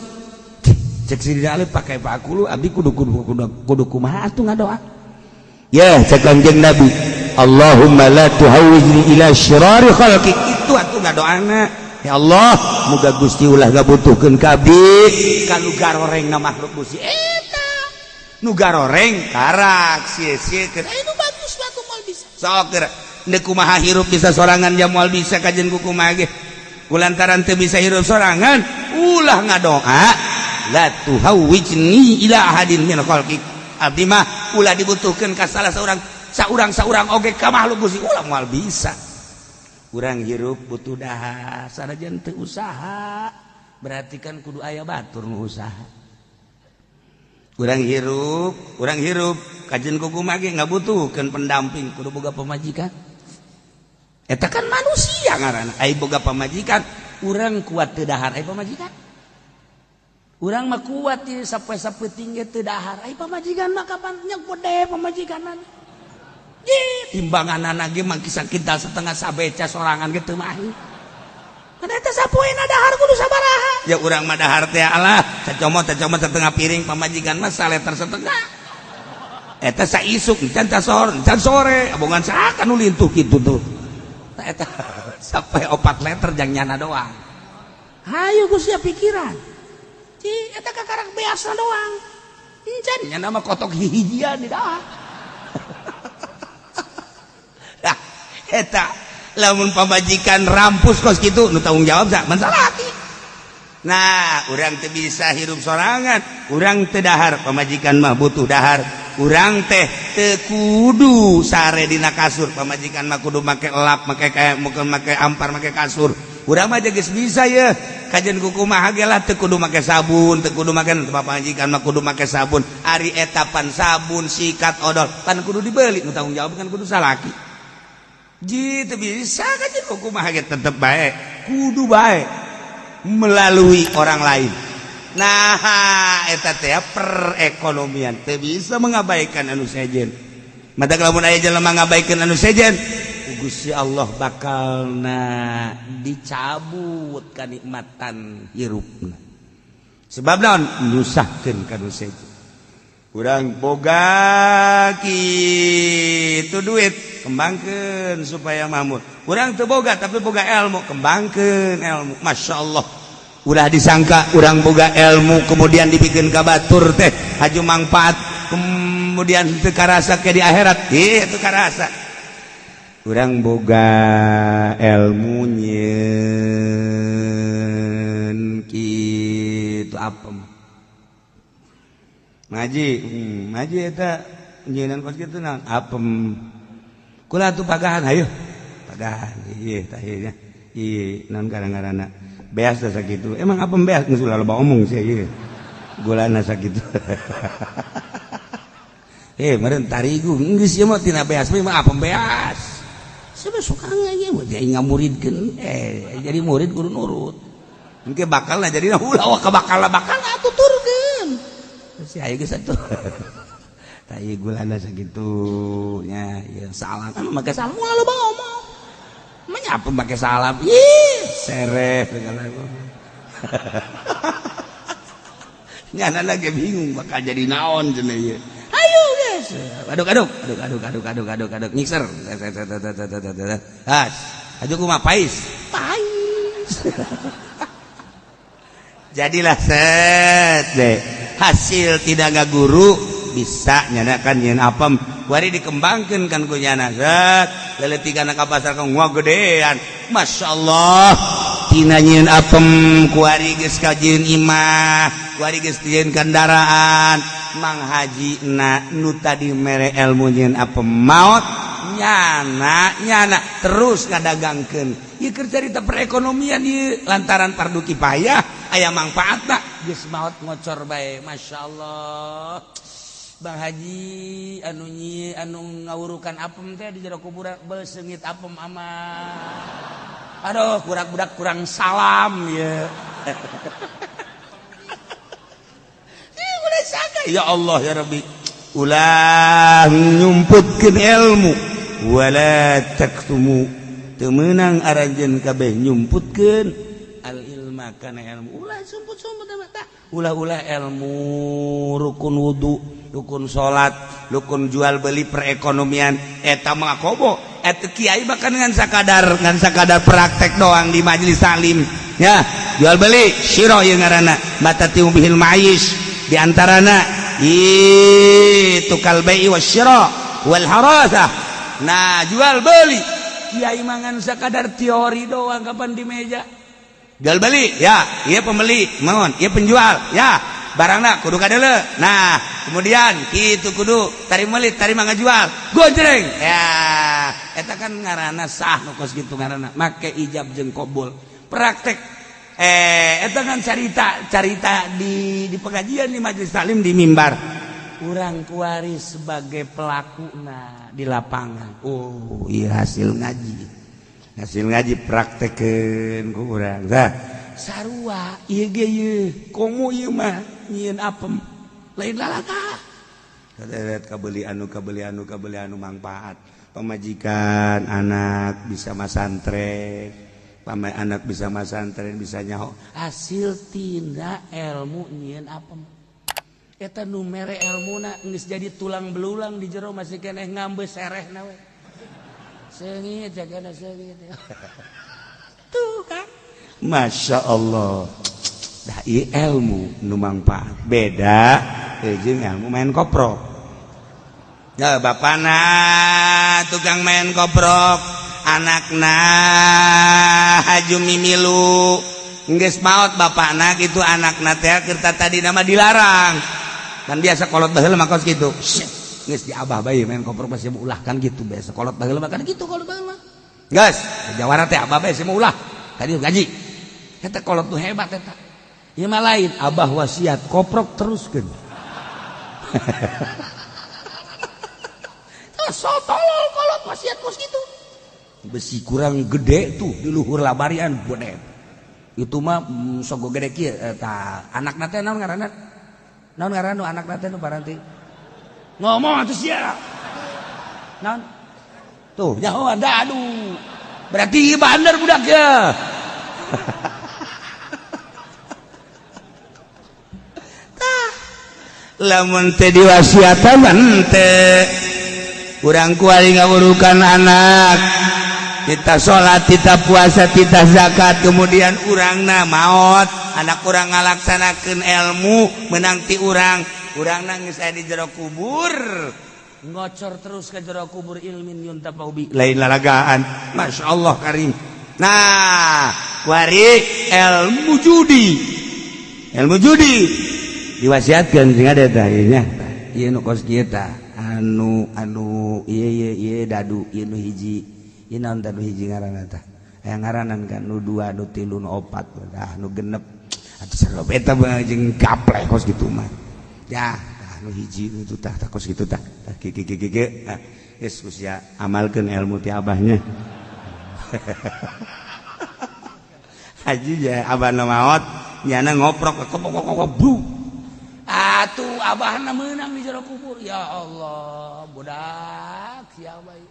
Cek Sidina Ali pakai pak kulu abdi kudu kudu kudu kudu kumaha atuh ngadoa? Ya, cek Kanjeng Nabi, Allahumma la tuhawijni ila syirari khalqik. Itu atuh ngadoana. Ya Allah, muga Gusti ulah ngabutuhkeun ka abdi ka nu garoreng na makhluk Gusti. Eta nu garoreng karak sia-sia. Eh, nu bagus mah moal bisa. Sok geura deuk kumaha hirup bisa sorangan ja moal bisa kajen ku kumaha ge. Kulantaran teu bisa hirup sorangan, ulah ngadoa la tuhawijni ila ahadin min khalqik. Abdi mah ulah dibutuhkeun ka salah seorang saurang saurang oge ka makhluk Gusti, ulah, moal bisa. Urang hirup butuh dahar, sanajan teu usaha, berarti kan kudu aya batur nu usaha. Urang hirup, urang hirup kajen kumaha ge ngabutuhkeun pendamping, kudu boga pamajikan. Eta kan manusia ngaranna. Ai boga pamajikan, urang kuat teu dahar, ai pamajikan? Urang mah kuat ieu sapoe-sapoe tinggi teu dahar, ai pamajikan mah kapan nyegede pamajikan? Timbangan ge mah sakintal setengah sabeca sorangan ge teu mahi. Kan eta sapoena dahar kudu sabaraha? Ya urang mah dahar teh alah cacomot cacomot setengah piring, pamajikan mah saleter setengah. Eta saisuk encan sore, encan sore abongan saha nu lintuh kitu tuh. Eta sampai 4 liter jang nyana doang. Hayu geus sia pikiran. Ci eta kakarak biasa doang. Encan nyana mah kotok hihijian di dah. Nah, eta lamun pamajikan rampus kos kitu, nu tanggung jawab sak salaki. Nah, urang teu bisa hirup sorangan, urang teu dahar, pamajikan mah butuh dahar. Urang teh teu kudu sare dina kasur, pamajikan mah kudu make elap, make kayak mungkin make ampar, make kasur. Urang mah geus bisa ya. Kajen kumaha ge lah teu kudu make sabun, teu kudu make, pamajikan mah kudu make sabun. Ari eta pan sabun, sikat, odol, pan kudu dibeli, nu tanggung jawab kan kudu salaki. Ji teu bisa kajen kumaha ge tetep bae, kudu bae melalui orang lain. Nah, eta teh perekonomian teu bisa mengabaikan anu sejen. Mata lamun aya jelema ngabaikan anu sejen, Gusti Allah bakalna dicabut kanikmatan hirupna. Sebab naon? Nyusahkeun ka nu sejen. Urang boga kitu duit, kembangkeun supaya makmur. Urang teu boga tapi boga ilmu, kembangkeun ilmu. Masya Allah, ulah disangka urang boga ilmu kemudian dibikin ka batur teh haju manfaat, kemudian teu karasa ke di akhirat. Ih, teu karasa. Urang boga ilmu nyieun kitu apem ngaji, ngaji eta nyieun kos kitu naon apem kula tuh pagahan, hayu pagahan. Ieu tah ieu nya, ieu naon kadang-kadang beas teh sakitu, emang apem beas geus ulah loba omong sih ieu gulana sakitu. Eh, meureun tarigu geus ieu mah tina beas mah apem beas. Siapa suka ieu mah jadi ngamuridkeun, eh jadi murid kudu nurut. Engke bakal jadi ulah ka bakal bakal tuturkeun. Si ayo geus atuh. Tah ieu gulana sakitu nya, ieu salam kan make salam, ulah loba ngomong. Menyapa make salam? Ih, sereh segala. Nyana lagi bingung bakal jadi naon cenah ieu. Ayo guys. Aduk aduk aduk aduk aduk aduk aduk aduk mixer. Has. Aju kumaha, pais? Pais. Jadilah set deh. Hasil tidak guru. Bisa nyana kan nyieun apem. Kuari dikembangkeun kan ku nyana. Set, leletikan ka pasar ka gedean. Masya Allah. Tina nyieun apem kuari geus kajieun imah, kuari geus dijieun kendaraan. Mang Haji na nu tadi mere ilmu nyieun apem maot nyana nyana terus ngadagangkeun. Ieu keur carita perekonomian ieu lantaran fardu kifayah aya mangfaatna geus maot ngocor bae. Masya Allah. Bang Haji anu nyi anu ngawurukan apem teh di jero kuburan beseungit apem amat. Aduh, kurang budak kurang salam ya. Ya Allah ya Rabbi, ulah nyumputkeun ilmu wala taktumu, teu meunang aranjeun kabeh nyumputkeun al ilma kana ilmu. Ulah sumput-sumput tah, ulah-ulah ilmu rukun wudu, rukun salat, rukun jual beli perekonomian eta mah kobo eta kiai bahkan ngan sakadar praktek doang di majelis taklim ya. Jual beli syiro ieu ngaranna matati bihil ma'is di antarana itu kal bai'i wasyira wal harasah. Nah, jual beli kiai mangan sakadar teori doang kapan di meja jual beli ya, iya pembeli mohon, iya penjual ya, barangna kudu kadeuleu. Nah, kemudian kitu kudu tarima meuli tarima ngajual gojreng ya, eta kan ngaranna sah nu kos kitu ngaranna make ijab jeung qabul praktek. Eta kan carita di pengajian di majelis taklim di mimbar urang kuari sebagai pelaku nah di lapangan. Oh iya, hasil ngaji praktekeun ku urang. Nah, sarua ieu ge ieu komo ieu mah nyieun apem lain lalaka kabeli anu kabeli anu kabeli anu mangfaat pamajikan anak bisa masantren, pamai anak bisa masantren bisa nyaho hasil tina ilmu nyieun apem. Eta nu mere elmuna geus jadi tulang belulang di jero masih keneh ngambe serehna we seungit jagana seungit tuh kan. Masya Allah. Dah ieu ilmu nu mangfaat beda jeung ilmu main koprok ya. Bapana tukang main koprok, anakna haju mimilu. Geus maot bapana gitu, anakna teh keur tadi nama dilarang kan biasa kolot baheula mah kos kitu. Geus di abah bae main koprok masih ulah kan gitu biasa kolot baheula mah kan gitu kolot baheula mah. Geus jawara teh abah bae mau ulah tadi gaji eta kolot tuh hebat eta. Ieu mah lain, abah wasiat koprok teruskeun. So tolol kolot wasiat kos gitu. Besi kurang gede tuh di luhur labarian gede. Itu mah sogo gede kieu eta anakna teh naon ngaranna? Naon ngaranna anakna teh nu paranti? Ngomong atuh sia. Naon? Tuh nyaho ada aduh. Berarti bandar budak ya. Tah. Lamun teh diwasiatan teh urang kuari ngawurukan anak kita sholat, kita puasa, kita zakat, kemudian urangna maot, anak urang ngalaksanakeun ilmu menang ti urang, urang nangis aya di jero kubur ngocor terus ke jero kubur ilmin yuntafa'u bi lain lalagaan. Masya Allah karim. Nah, kuari ilmu judi diwasiatkeun sing ada tah ieu nya ieu nu kos kieu tah anu anu ieu ieu ieu dadu ieu nu hiji ieu naon tah nu hiji ngaranna tah aya ngaranan kan nu dua nu tilu nu opat tah nu genep atuh sarua eta jeung gapleh kos kitu mah ya tah nu hiji nu tah tah kos kitu tah tah kieu kieu kieu kieu geus usia amalkeun ilmu ti abahnya. Haji ya abahna maot nyana ngoprok kok bru atuh abahna meunang di jero kubur. Ya Allah budak sia bae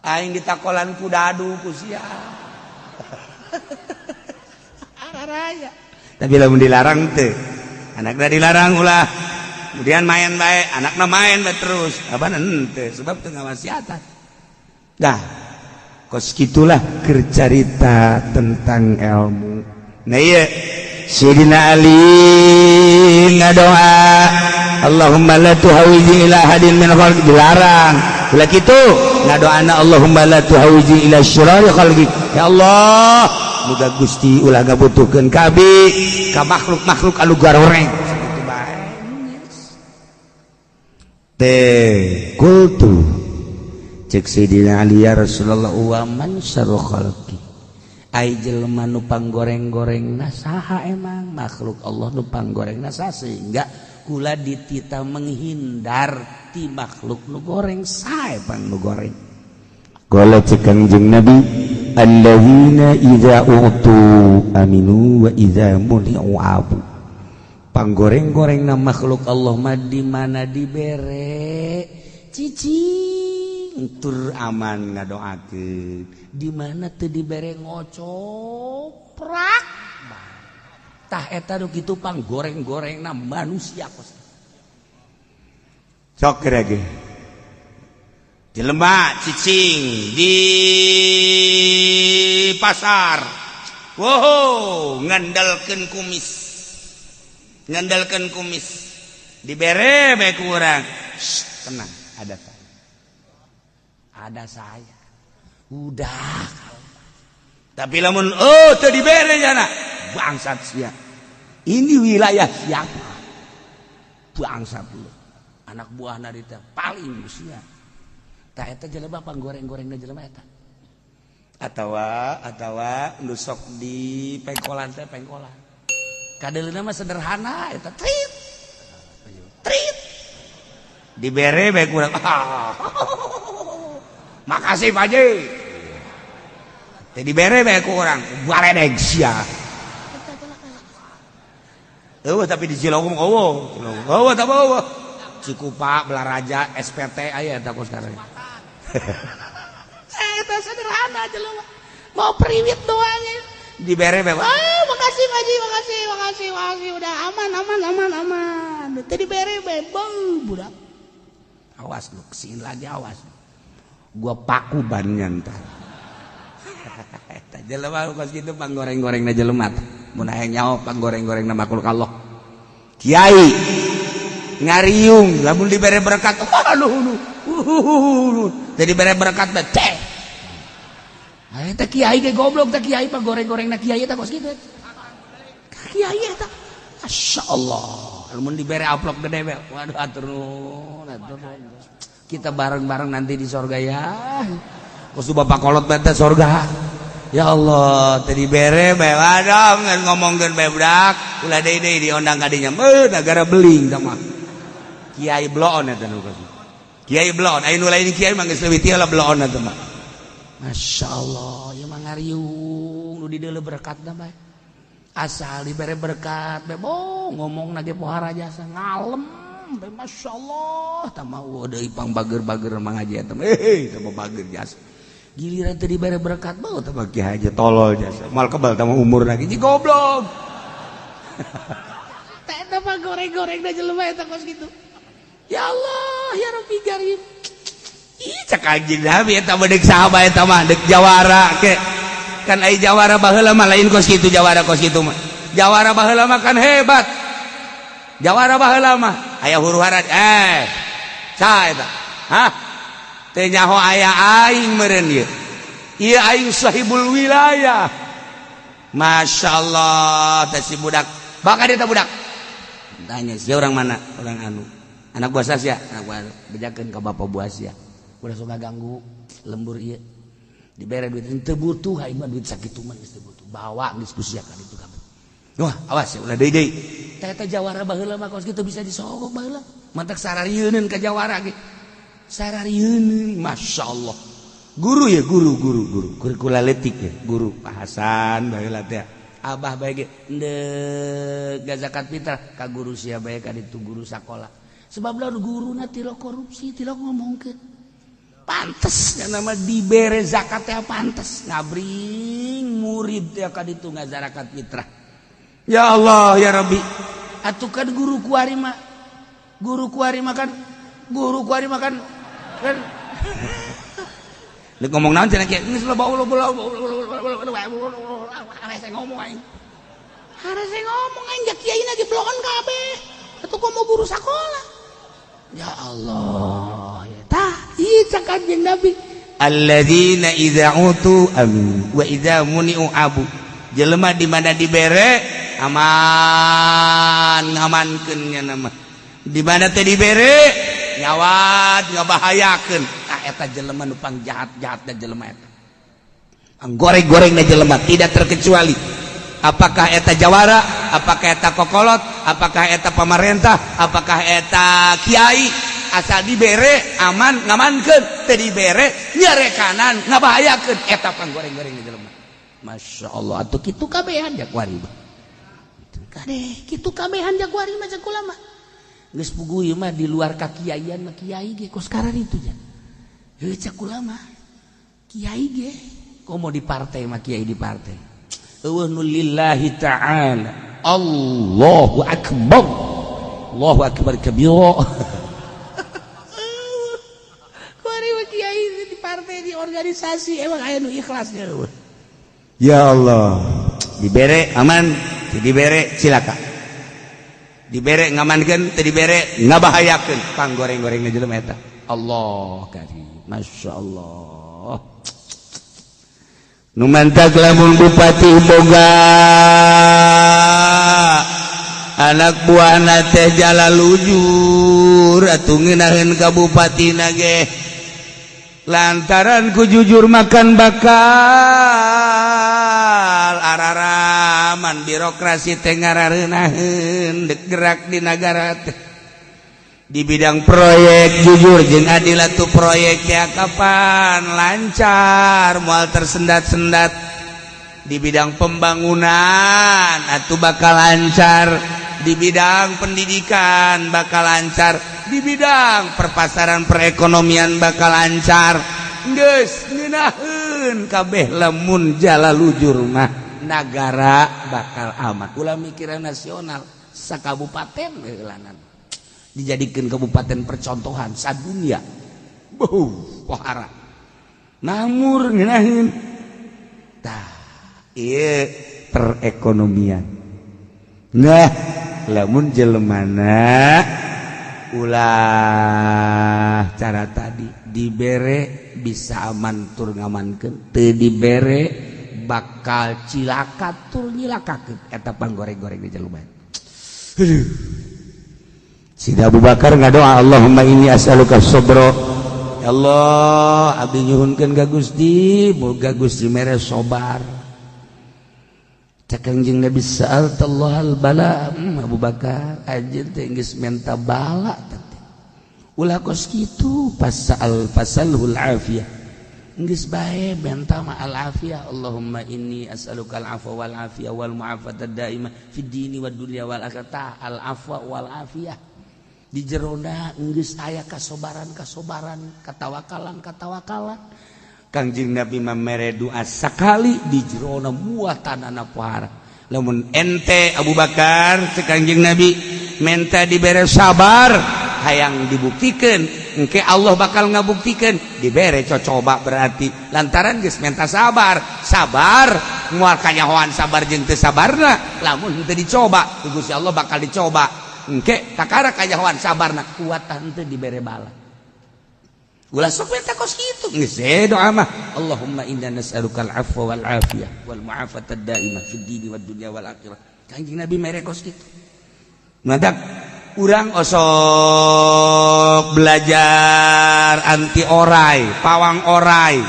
aing ditakolan ku dadu ku sia. Araraya tapi lamun dilarang teh anakna dilarang ulah kemudian main bae anakna main bae terus abahna henteu sebab teu ngawasiatan. Dah kos kitulah keur carita tentang ilmu. Nah iya Sidina Ali ngadoa Allahumma la tuhawiji ila ahadin min khalqik, dilarang. Ulah kitu ngadoana, Allahumma la tuhawiji ila syirari khalqik. Ya Allah, muga Gusti ulah ngabutuhkeun kabi ka makhluk-makhluk anu garoreng. Sakitu bae teh. Qultu, cek Sayyidina Ali, ya Rasulullah, wa man syarru khalqi? Ai jelema nu panggoreng-gorengna saha emang? Makhluk Allah nu panggorengna saha sehingga kula ditita menghindar ti makhluk nu goreng? Saha pang nu goreng? Qala, cek Kangjeng Nabi, alladzina idza utu aminu wa idza muni'u abu. Panggoreng-gorengna makhluk Allah mah di mana dibere cicing tur aman ngadoakeun, di mana teu dibere ngocoprak. Tah, eta nu kitu pang goreng-gorengna manusia kos. Sok ge jelema cicing di pasar, wow, ngandalkeun kumis, ngandalkeun kumis, dibere bae ku urang. Shh, tenang, ada saya, ada saya, udah. Tapi lamun, oh, teu dibere jana, bangsat sia, ini wilayah siapa, bangsat lu, anak buah narita paling sia. Tah, eta jelema panggoreng-gorengna jelema eta. Atawa atawa nu sok di pengkolan teh, pengkolan kadeuleuna mah sederhana eta, trit trit, dibere bae kurang, ah, makasih, Pak Haji. Teh dibere bae ku urang, baledeg sia. Eueuh, tapi di Cilongok eueuh, eueuh, tapi eueuh. Cikupa, Balaraja, SPT aya eta ku sekarang. Eta sederhana jelema. Mau priwit doang ya. Dibere bae, ah, makasih, Pak Haji, makasih, makasih, makasih, udah aman, aman, aman, aman. Teu dibere bae, beuh, budak. Awas lu, kesini lagi awas. Gua paku bannya ntar. Eta jelema kos kitu panggoreng-gorengna jelema. Mun hayang nyaho panggoreng-gorengna makhluk Allah. Kiai ngariung lamun dibere berkat, aduh, teu dibere berkat teh teh. Eta kiai ge goblok teh, kiai panggoreng-gorengna kiai eta kos kitu. Kiai eta Masya Allah, lamun dibere amplop gede we, waduh, atur nuhun, atur nuhun. Kita bareng-bareng nanti di sorga ya. Kos bapak kolot bete sorga. Ya Allah, tadi bere bae, waduh, ngomongkeun bae budak, ulah deui deui diondang ka dinya. Beuh, negara beling tah mah. Kiai bloon eta nu kos. Kiai bloon, aya nu lain kiai mah geus leuwih ti lah bloon eta mah. Masya Allah, ieu mah ngariung nu dideuleu berkatna bae. Asal dibere berkat bae, oh, ngomong ge pohara jasa ngalem bae, Masya Allah, tah mah deui pang bager-bager mangaji eta mah. Eh, tah mah bager jasa. Giliran teu dibere berkat bau tah mah kiai aja tolol jasa. Moal kebal tah mah umur lagi ji goblok. Teh eta mah goreng-goreng da jelema eta kos kitu. Ya Allah, ya Rabbi Karim. Ih, cek Kanjeng Nabi eta mah deuk saha bae eta mah, deuk jawara ke. Kan ai jawara baheula mah lain kos kitu, jawara kos kitu mah. Jawara baheula mah kan hebat. Jawara baheula mah aya huru-hara, eh, saha eta? Hah? Teu nyaho aya aing meureun ieu. Ieu aing sahibul wilayah. Masya Allah, teh si budak. Bakal dia budak. Tanya, si orang mana? Orang anu. Anak buah sia, anak buah, bejakeun ka bapak buah sia. Ulah sok ganggu lembur ieu. Dibere duit teu butuh aing mah, duit sakitu mah geus teu butuh. Bawa geus ku sia ka ditu kabeh. Wah, awas ya, ulah deui deui. Teh eta jawara baheula mah kos kitu bisa disogok baheula. Mantak sararieuneun ka jawara ge. Sararieuneun, Masya Allah. Guru ya, guru, guru, guru. Guru kula leutik ya, guru Pak Hasan baheula teh. Abah bae ge endek zakat fitrah ka guru sia bae ka ditu, guru sakola. Sebab lamun guruna tilok korupsi, tilok ngomongkeun. Pantes nya nama dibere zakat teh, pantes ngabring murid teh ka ditu ngazarakat fitrah. Ya Allah, ya Rabbi. Atuh kan guru kuari mah, guru kuari mah kan, guru kuari mah kan kan Lu ngomong naon cenah kieu? Geus loba ulo ulo hese ngomong aing. Harese ngomong aing, ja kiai ge bloon kabeh. Atuh komo guru sakola. Ya Allah, tah ieu cak Kanjeng Nabi, alladzina idza utu amin wa idza muni'u abu. Jelema di mana dibere aman, ngamankeun nya nama, di mana teh dibere nyawat, ngabahayakeun. Tah, eta jelema nu pangjahat-jahatna, jelema eta goreng-goreng na jelema, tidak terkecuali apakah eta jawara, apakah eta kokolot, apakah eta pamarentah, apakah eta kiai. Asal dibere aman, ngamankeun, teu dibere nyerekanan, ngabahayakeun. Eta panggoreng-goreng na jelema. Masya Allah, atuh kitu kabehan jakwari mah. Kade kitu kabehan jakwari mah, cek kula mah. Geus puguh ieu mah di luar kakiaian mah, kiai ge kos itu nya. Heuh, cek kula mah kiai ge komo di partai mah, kiai di partai eueuh nu lillahi ta'ala. Allahu akbar, Allahu akbar kabira. Kuari mah kiai di partai, di organisasi, emang aya nu ikhlas nya? Ya Allah, dibere aman, dibere cilaka, dibere ngamankeun, teu dibere ngabahayakeun. Panggoreng-goreng jelema eta. Allah karim, Masya Allah. Nu mantak lamun bupati boga anak buahna teh jala lujur, atuh ngeunaheun ka bupatina ge, lantaran ku jujur makan bakal araraman birokrasi teh ngarareunaheun dek gerak di nagara teh. Di bidang proyek jujur jeung adil atuh proyeknya kapan lancar, moal tersendat-sendat. Di bidang pembangunan atau bakal lancar, di bidang pendidikan bakal lancar, di bidang perpasaran perekonomian bakal lancar. Geus ngeunaheun kabeh lamun jala lujur mah, nagara bakal aman. Ulah mikiran nasional, sakabupaten heulanan dijadikan kabupaten percontohan sadunia. Beuh, pohara namur ngeunaheun. Tah, ieu perekonomian. Nah, lamun jelemana ulah cara tadi, dibere bisa aman tur ngamankeun, teu dibere bakal cilaka tur nyilakakeun. Eta panggoreng-goreng di jelema. Aduh. Sida Abu Bakar ngadoa, Allahumma inni as'aluka sabra. Ya Allah, abdi nyuhunkeun ka Gusti, moga Gusti mere sabar. Cek Kangjeng Nabi, sa'altallah al bala. Abu Bakar, anjeun teh geus menta bala teh. Ulah kos kitu, pasal fasalhul afiyah. Geus bae menta ma al afiyah. Allahumma inni as'aluka al afwa wal afiyah wal mu'afata daimah fid dini wad dunya wal akhirah. Al afwa wal afiyah. Di jerona geus aya kasobaran-kasobaran, katawakalan katawakalan. Kangjeng Nabi mere doa sakali, di jerona muatanana pohara. Lamun ente Abu Bakar, cek Kangjeng Nabi, menta dibere sabar, hayang dibuktikan, engke Allah bakal ngabuktikan. Dibere cocoba berarti lantaran geus menta sabar. Sabar moal kanyahoan sabar jeung teu sabarna lamun teu dicoba. Ku Gusti Allah bakal dicoba, engke kakara kanyahoan sabarna kuat henteu dibere bala. Ulah sok minta kos kitu, geus doa mah, Allahumma inna nas'aluka al-afwa wal afiyah wal mu'afata daimah fid dini wad dunya wal akhirah. Kanjeng Nabi mere kos kitu. Mantak urang osok belajar anti orai, pawang orai.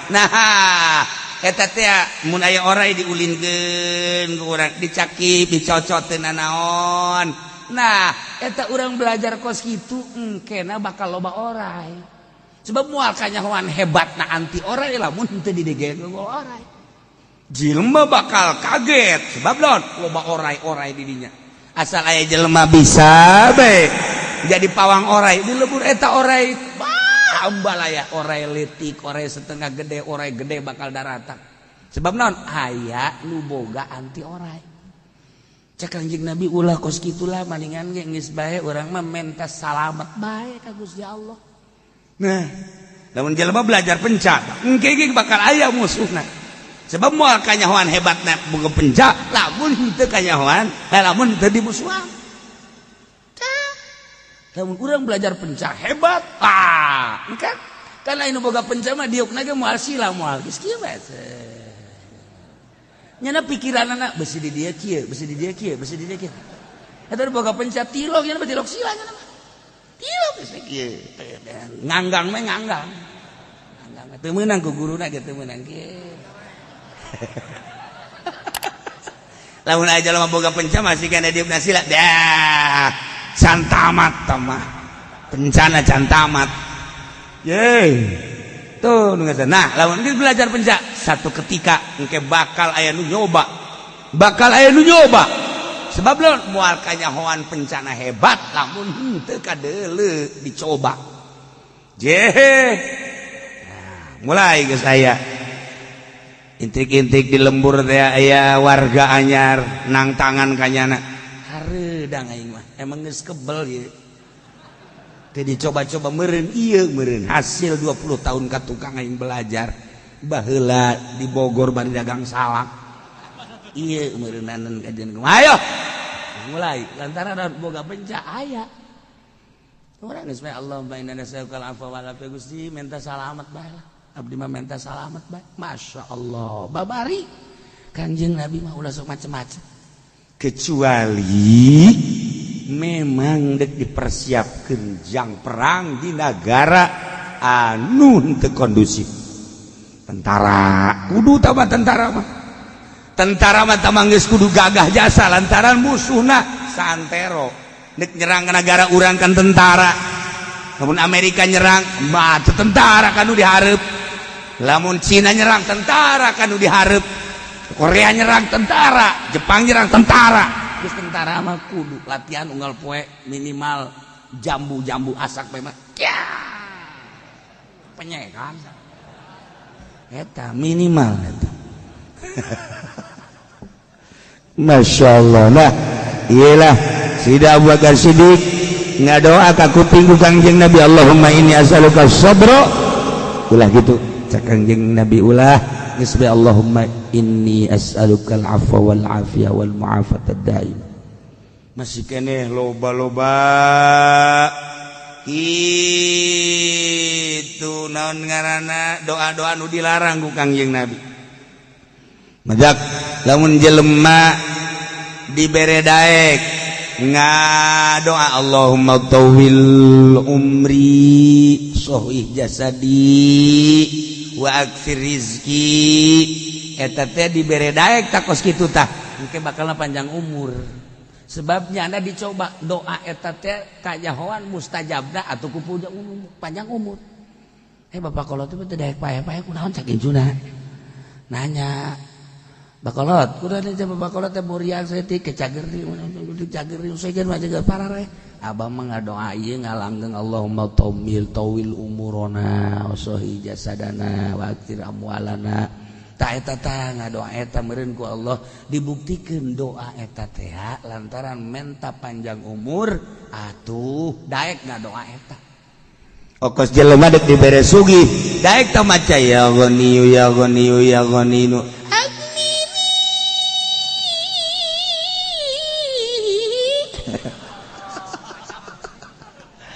Nah, eta teh mun aya orai diulinkeun ku urang, dicakip, dicocot teu nanaon. Nah, eta urang belajar kos kitu, engkena bakal loba orai. Sebab moal kanyahoan hebatna anti orai lamun teu didegeun ku orai. Jelema bakal kaget sebab naon? Loba orai-orai di dinya. Asal aya jelema bisa bae jadi pawang orai, dilebur eta orai, bah, ambalaya orai leutik, orai setengah gede, orai gede bakal daratan. Sebab naon? Aya nu boga anti orai. Cek Kanjeng Nabi, ulah kos kitulah, maningan ge geus bae urang mah menta salamet bae ka Gusti Allah. Nah, lamun jelema belajar penca, engke ge bakal aya musuhna. Sebab moal kanyahoan hebatna boga penca lamun henteu kanyahoan, lamun teu dimusuhan. Lamun urang belajar penca hebat, kan? Karena anu boga penca mah diukna ge moal sila moal geus kieu bae. Nyana pikiranana besi di dieu kieu, besi di dieu kieu, besi di dieu kieu. Eta boga penca tilok nyana tilok sila nyana mah. Tilok geus kieu. Nganggang mah nganggang. Nganggang teu meunang ku guruna ge teu meunang kieu. Lamun aja mah boga penca masih kana diukna sila. Dah. Can tamat mah bencana can tamat ye tuh nu. Nah, lamun geus belajar penca satu ketika engke bakal aya nu nyoba, bakal aya nu nyoba, sebab lo moal kanyahoan bencana hebat lamun henteu kadeuleu dicoba jehe. Nah, mulai geus aya intrik-intrik di lembur teh, aya warga anyar nang tangan kanyana hareudang. Aing mah emang geus kebel ieu teh dicoba-coba meureun ieu, meureun hasil 20 tahun ka tukang aing belajar baheula di Bogor bari dagang salak ieu meureunanan kajian. Ayo mulai lantaran boga penca aya urang geus bae. Allahumma inna nas'aluka al-afwa wal afiyah. Gusti, minta salamat bae lah, abdi mah minta salamat bae. Masya Allah, babari Kanjeng Nabi mah ulah sok macem-macem kecuali memang dek dipersiapkan jang perang di negara anu henteu kondusif. Tentara kudu tambah, tentara mah, tentara mah tamang geus kudu gagah jasa lantaran musuhna santero dek nyerang ke negara urang kan tentara. Lamun Amerika nyerang mah tentara kan nu dihareup, lamun Cina nyerang tentara kan nu dihareup, Korea nyerang tentara, Jepang nyerang tentara. Geus tentara mah kudu latihan unggal poe minimal jambu-jambu asak bae mah ya penyekan eta minimal eta. Masya Allah. Nah, iyalah Sida Abu Bakar Siddiq ngadoa ka kuping ku Kangjeng Nabi, "Allahumma inni as'aluka sabra." Ulah gitu cak Kangjeng Nabi, ulah geus bae, "Allahumma inni as'aluka al-afwa wal afiyah wal mu'afata daim." Masih keneh loba-loba itu naon ngaranna doa-doa nu dilarang ku Kangjeng Nabi. Majak lamun jelema dibere daek ngadoa, "Allahumma tawil umri sohih jasadi wa aktsir rizki," eta teh dibere daek takos kitu tah engke bakalna panjang umur. Sebabnya anda dicoba doa eta teh kanyahoan mustajabna atau ku punya umur, panjang umur. Eh, bapak kolot itu teh daek paeh-paeh kunaon cak incuna nanya bakolot kudu aja bapak kolot teh muriang saeutik ke cageri cageri sejen mah jaga parare. Abah mah ngadoa ieu ngalanggeng, "Allahumma tawil tawil umurona wasohi jasadana wa aktsir amwalana." Ta eta tah ngadoa eta meureun ku Allah dibuktikeun doa eta teh lantaran menta panjang umur atuh daek ngadoa eta. Okos jelema dek dibere sugih daek tah maca, "Ya Ghaniyu, ya Ghaniyu, ya Ghaniyu." Agnini.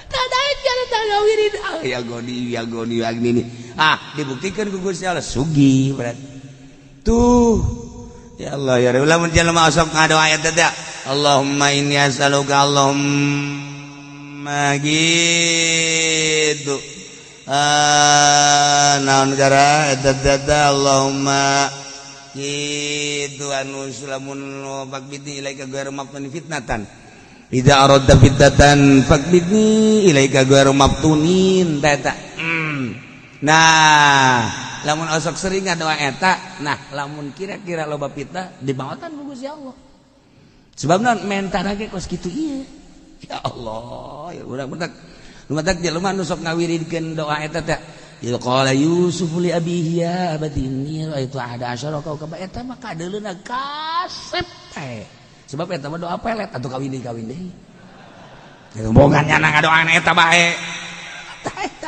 Tak daek kana tagawirid, ah, "Ya Ghaniyu, ya Ghaniyu, agnini." Ah, dibuktikan ku Gusti Allah sugih berarti tuh. Ya Allah, ya Rabbi, lamun jelema osok ngadoa eta teh, "Allahumma inni as'aluka," Allahumma gitu, ah, naon gara eta teh, "Allahumma" gitu anu lamun faqbidni ilaika ghairu maftuni fitnatan idza aradta fitnatan faqbidni ilaika ghairu maftunin eta. Nah, lamun osok sering ngadoa eta, nah, lamun kira-kira loba fitnah dimaotan ku Gusti Allah, sebab non menta ge kos kitu ieu. Ya Allah, ya urang bentak lumatak jelema nu sok ngawiridkeun doa eta teh, "Idz qala Yusuf li abihi ya abati inni ra'aitu ahada asyara kaukaba," eta mah kadeuleuna kasep teh, sebab eta mah doa pelet atuh kawin deui, kawin deui. Bogan nyana ngadoana eta bae. Eta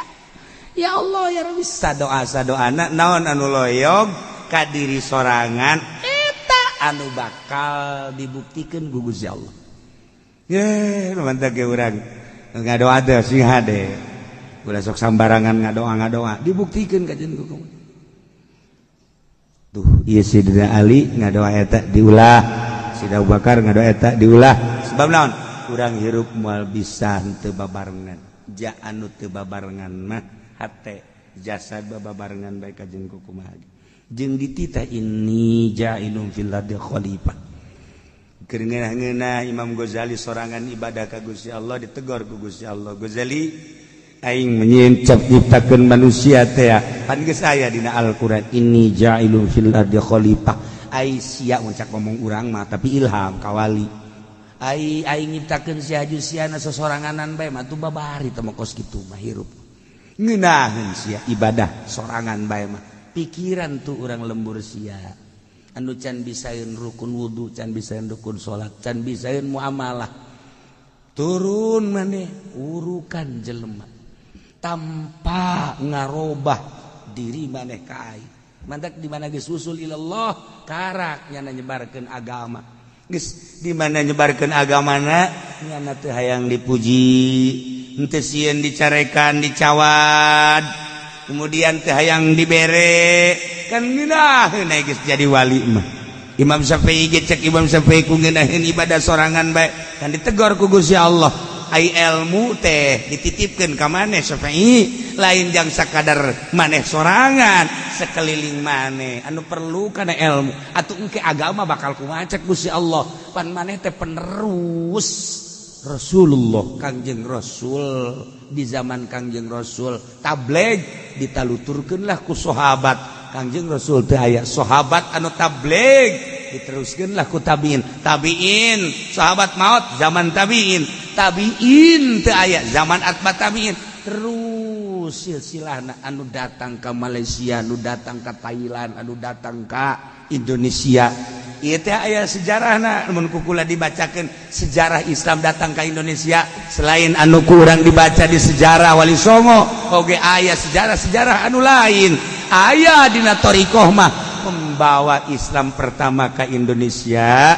ya Allah, ya Rabbi, sadoa sadoana naon anu loyog ka diri sorangan eta anu bakal dibuktikeun ku Gusti Allah. Ye, mantap ge urang. Ngadoa teh sing hade. Ulah sok sambarangan ngadoa ngadoa, dibuktikeun kajen ku. Tuh, ieu Sidina Ali ngadoa eta diulah, Sidina Abu Bakar ngadoa eta diulah. Sebab naon? Urang hirup moal bisa henteu babarengan. Ja anu teu babarengan mah hate, jasad babarengan bae kajen ku kumaha. Jeung dititah inni ja'ilun fil ardi khalifah. Keur ngeunah-ngeunah Imam Ghazali sorangan ibadah ka Gusti Allah, ditegor ku Gusti Allah. Ghazali, aing menyiencap nyiptakeun manusia teh pan geus aya dina Al-Qur'an inni ja'ilun fil ardi khalifah. Ai sia mun cak ngomong urang mah, tapi ilham kawali. Ai aing nyiptakeun sia ju siana sosoranganan bae mah, tuh babari teh mah kos kitu mah hirup. Ngeunaheun sia ibadah sorangan bae mah. Pikiran tuh urang lembur sia. Anu can bisaeun rukun wudu, can bisaeun rukun salat, can bisaeun muamalah. Turun maneh urukan jelema tanpa ngarobah diri maneh ka aing. Mantak di mana geus usul ilallah karak nyana nyebarkeun agama. Geus di mana nyebarkeun agamana nyana teu hayang dipuji, henteu sieun dicarekan, dicawad, kemudian teu hayang dibere, kan ngeunaheun geus jadi wali mah. Imam Syafi'i ge, cek Imam Syafi'i, ku ngeunaheun ibadah sorangan bae kan ditegor ku Gusti Allah. Ai ilmu teh dititipkeun ka maneh, Syafi'i, lain jang sakadar maneh sorangan, sekeliling maneh anu perlu kana ilmu. Atuh engke agama bakal kumaha? Cek Gusti Allah, pan maneh teh penerus Rasulullah, Kangjeng Rasul. Di zaman Kangjeng Rasul tabligh ditaluturkeun lah ku sahabat. Kangjeng Rasul teh aya sahabat anu tabligh, diteruskeun lah ku tabiin. Tabiin, sahabat maut, zaman tabiin. Tabiin teu aya, zaman atba tabiin. Terus silsilahna anu datang ke Malaysia, anu datang ke Thailand, anu datang ke Indonesia. Ieu teh aya sejarahna mun ku kula dibacakeun sejarah Islam datang ke Indonesia. Selain anu kurang dibaca di sejarah Wali Songo, oge aya sejarah-sejarah anu lain. Aya dina thoriqoh mah, pembawa Islam pertama ke Indonesia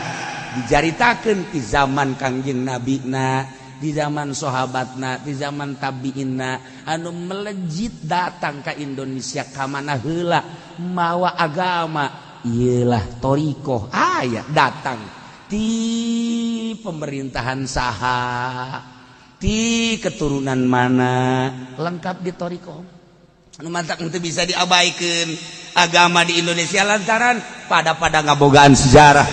dicaritakeun di zaman Kangjeng Nabi na, di zaman sahabatna, di zaman tabiinna. Anu melejit datang ke Indonesia ka mana heula mawa agama ialah thoriqoh. Aya datang di pemerintahan saha, di keturunan mana, lengkap di thoriqoh. Anu mantak itu bisa diabaikan agama di Indonesia lantaran pada pada ngabogaan sejarah.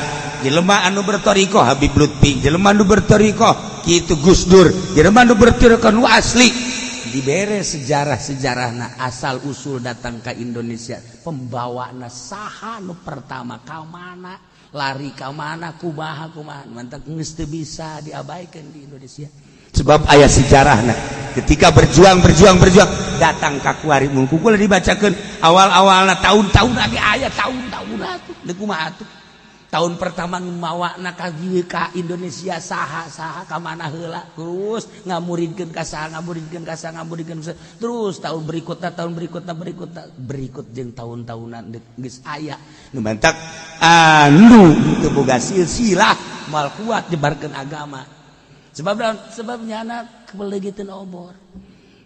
Jelema anu berthoriqoh Habib Lutfi, jelema anu berthoriqoh kitu Gus Dur, jelema anu berthoriqoh nu asli dibere sejarah-sejarahna, asal usul datang ke Indonesia, pembawana saha nu pertama, ka mana lari, ka mana, kumaha kumaha. Mantak geus teu bisa diabaikan di Indonesia sebab aya sejarahna. Ketika berjuang berjuang berjuang datang ka kuari, mun ku kula dibacakeun awal-awalna, tahun-tahun lagi aya tahun-tahun atuh deuk kumaha atuh. Tahun pertama mawana ka dieu ka Indonesia saha, saha, ka mana heula, terus ngamuridkeun ka saha, ngamuridkeun ka saha, ngamuridkeun ka saha. Terus tahun berikutna, tahun berikutna, berikutna, berikut jeung tahun-tahunan geus aya nu mantak anu teu boga silsilah moal kuat nyebarkeun agama. Sebab naon? Sebab nyana kebeleugiteun obor.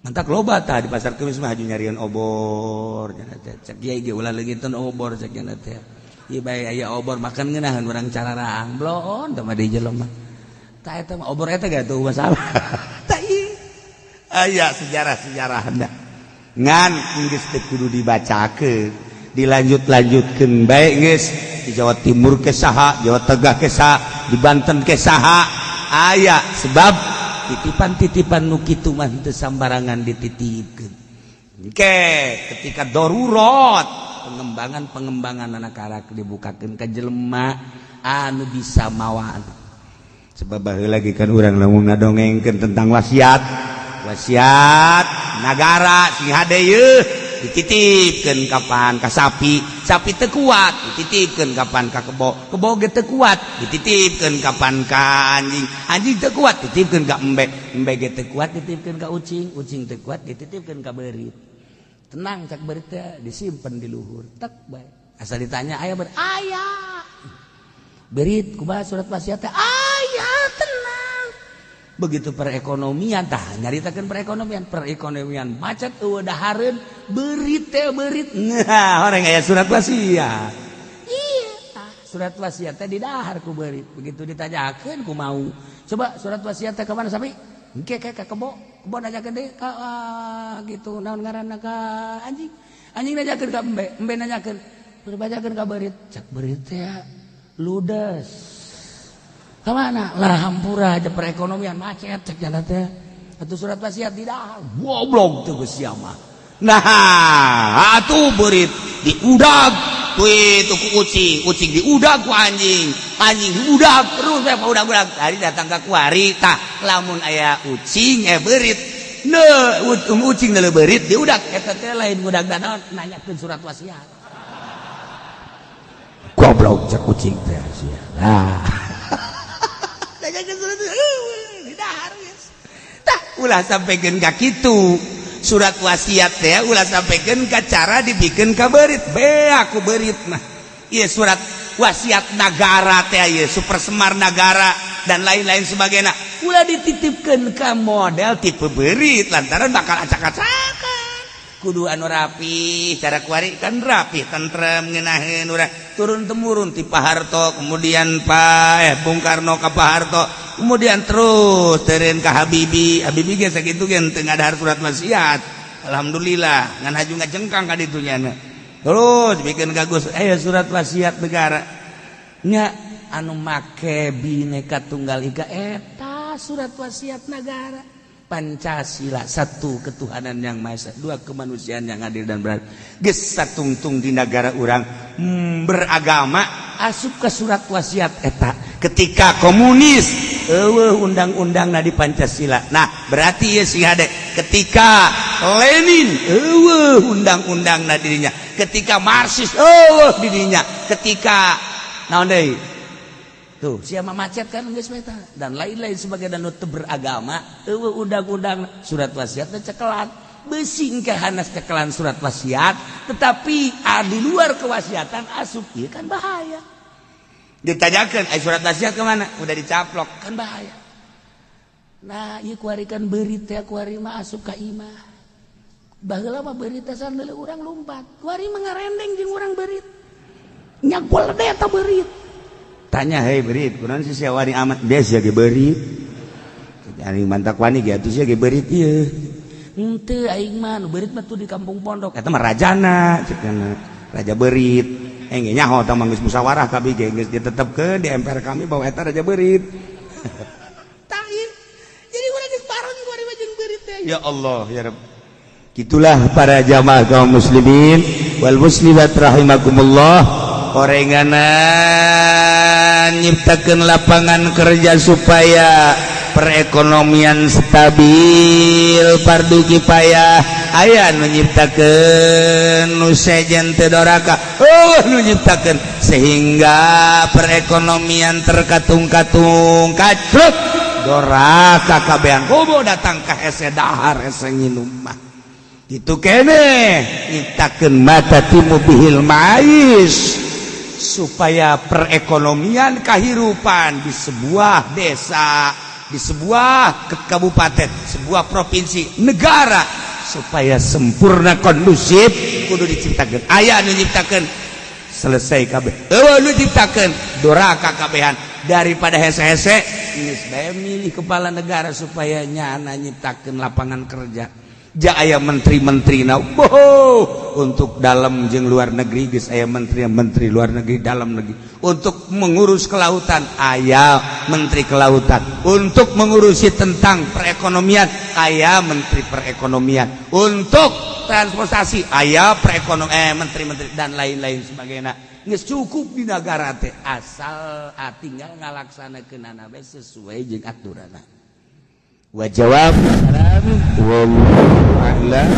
Mantak loba tah di pasar Kemis mah haju nyarian obor nya teh. Cek kiai ge ulah leungiteun obor, cek nya teh. Ieu bae aya obor makan ngeunaheun urang cararaang bloon teh mah di jelema. Tah, eta mah obor eta ge tuh masalah. Tah, ieu aya sejarah-sejarahna. Ngan geus teu kudu dibacakeun, dilanjut-lanjutkeun bae geus. Di Jawa Timur ke saha, Jawa Tengah ke saha, di Banten ke saha aya, sebab titipan-titipan nu kitu mah teu sambarangan dititipkeun. Ke ketika darurat pengembangan-pengembangan anak karak dibukakeun ka jelema anu bisa mawa. Sebab baheula lagi kan urang lamun ngadongengkeun tentang wasiat wasiat nagara sing hade yeuh, dititipkeun kapan ka sapi, sapi teu kuat, dititipkeun kapan ka kebo, kebo ge teu kuat, dititipkeun kapan ka anjing, anjing teu kuat, dititipkeun ka embe, embe ge teu kuat, dititipkeun ka ucing, ucing teu kuat, dititipkeun ka beurit. Tenang, cak beurit teh, disimpen di luhur tek bae. Asa ditanya aya ber aya beurit, kumaha surat wasiat teh? Aya, tenang. Begitu perekonomian, tah, nyaritakeun perekonomian, perekonomian macet, euweuh dahareun, beurit teh beurit. Nah, orang aya surat wasiat. Iya, tah, surat wasiat teh didahar ku beurit. Begitu ditanyakeun ku mau. Coba surat wasiat teh ka mana sapi? Engke ke ka kebo, kebo nanyakeun deui ka gitu, naon ngaranna, ka anjing. Anjing nanyakeun ka embe, embe nanyakeun, berbacakeun ka beurit. Cak beurit teh ludes. Kemana lah, hampura aja, perekonomian macet, cek jalan teh atau surat wasiat tidak, goblok tuh geus mah. Nah, atuh beurit diudag tuh itu ku ucing, ucing diudag ku anjing, anjing diudag terus ya, udag-udag tadi datang ke kuari. Tah, lamun aya ucing, eh, beurit ne, ucing neuleuh beurit diudag, eta teh lain udag naon, nanyakeun surat wasiat, goblok, cek ucing teh sia. Nah, nanyakeun surat didahar geus. Tah, ulah sampaikan ka kitu surat wasiat teh, ulah sampaikan ka cara dibikin ka beurit, beak ku beurit mah. Ieu surat wasiat negara teh, ieu Super Semar negara dan lain-lain sebagainya, ulah dititipkeun ka model tipe beurit, lantaran bakal acak-acakan. Kudu anu rapi, cara kuari kan rapi, tentrem, ngenaheun urang turun temurun ti Pak Harto, kemudian Pak Bung Karno ka Pak Harto, kemudian terus teren ka Habibie. Habibie ge sakitu ge teu ngadahar surat wasiat, alhamdulillah, ngan haju ngajengkang ka ditu nya. Terus bikin ka Gus, surat wasiat negara nya anu make Bineka Tunggal Ika, eta surat wasiat negara Pancasila, satu, ketuhanan yang Maha Esa, dua, kemanusiaan yang adil dan beradab. Geus satungtung di negara urang beragama asup ke surat wasiat eta. Ketika komunis euweuh undang-undang di Pancasila. Nah, berarti ya sing hade. Ketika Lenin euweuh undang-undang na dirinya, ketika Marxis euweuh dirinya, ketika naon deui tuh siapa, macet kan geus meta dan lain-lain sebagai dan teu beragama euweuh undang-undang surat wasiat teh cekelan besing ke hanas cekelan surat wasiat, tetapi di luar kewasiatan asup, ieu kan bahaya. Ditanyakan, "Ai surat wasiat kemana?" Udah dicaplok, kan bahaya. Nah, ieu kuari kan beurit teh, kuari mah asup ka imah. Baheula mah beurit teh sandal urang lumpat, kuari mah ngarendeng jeung urang beurit, nyagol deh eta beurit. Tanya, "Hei beurit, kunaon sih sia wani amat?" Dia sia ge beurit. Aing mantak wani ge atuh, sia ge beurit ieu. Henteu, aing mah nu beurit mah tuh di kampung pondok eta mah rajana, cenah raja beurit. Aing ge nyaho tah mah, geus musyawarah kabeh ge geus ditetepkeun di MPR kami bahwa eta raja beurit. Tah, jadi urang geus bareng kuari mah jeung beurit teh. Ya Allah, ya Rabb. Gitulah para jamaah kaum muslimin wal muslimat rahimakumullah. Orenganan nyiptakan lapangan kerja supaya perekonomian stabil fardu kifayah. Aya nu nyiptakeun nu sejen teu doraka, oh, nu nyiptakeun sehingga perekonomian terkatung-katung, kacrut, doraka kabehan, komo datang ka hese dahar, hese nginum mah. Itu kene nyiptakeun mata timu bihil mais supaya perekonomian kehidupan di sebuah desa, di sebuah kabupaten, sebuah provinsi, negara supaya sempurna, kondusif, kudu diciptakan. Aya nu nyiptakeun, selesai kabeh. Euweuh nu nyiptakeun, doraka kabehan. Daripada hese-hese, geus bae milih kepala negara supaya nyana nyiptakeun lapangan kerja. Ja aya menteri-menteri na boh untuk dalam jeung luar negeri, geus aya menteri, menteri luar negeri, dalam negeri. Untuk mengurus kelautan aya menteri kelautan, untuk mengurusi tentang perekonomian aya menteri perekonomian, untuk transportasi aya perekonomian, menteri-menteri dan lain-lain sebagainya. Geus cukup di negara teh, asal tinggal ngalaksanakeunana bae sesuai jeung aturanna. Wa jawab salam, wallahu a'lam.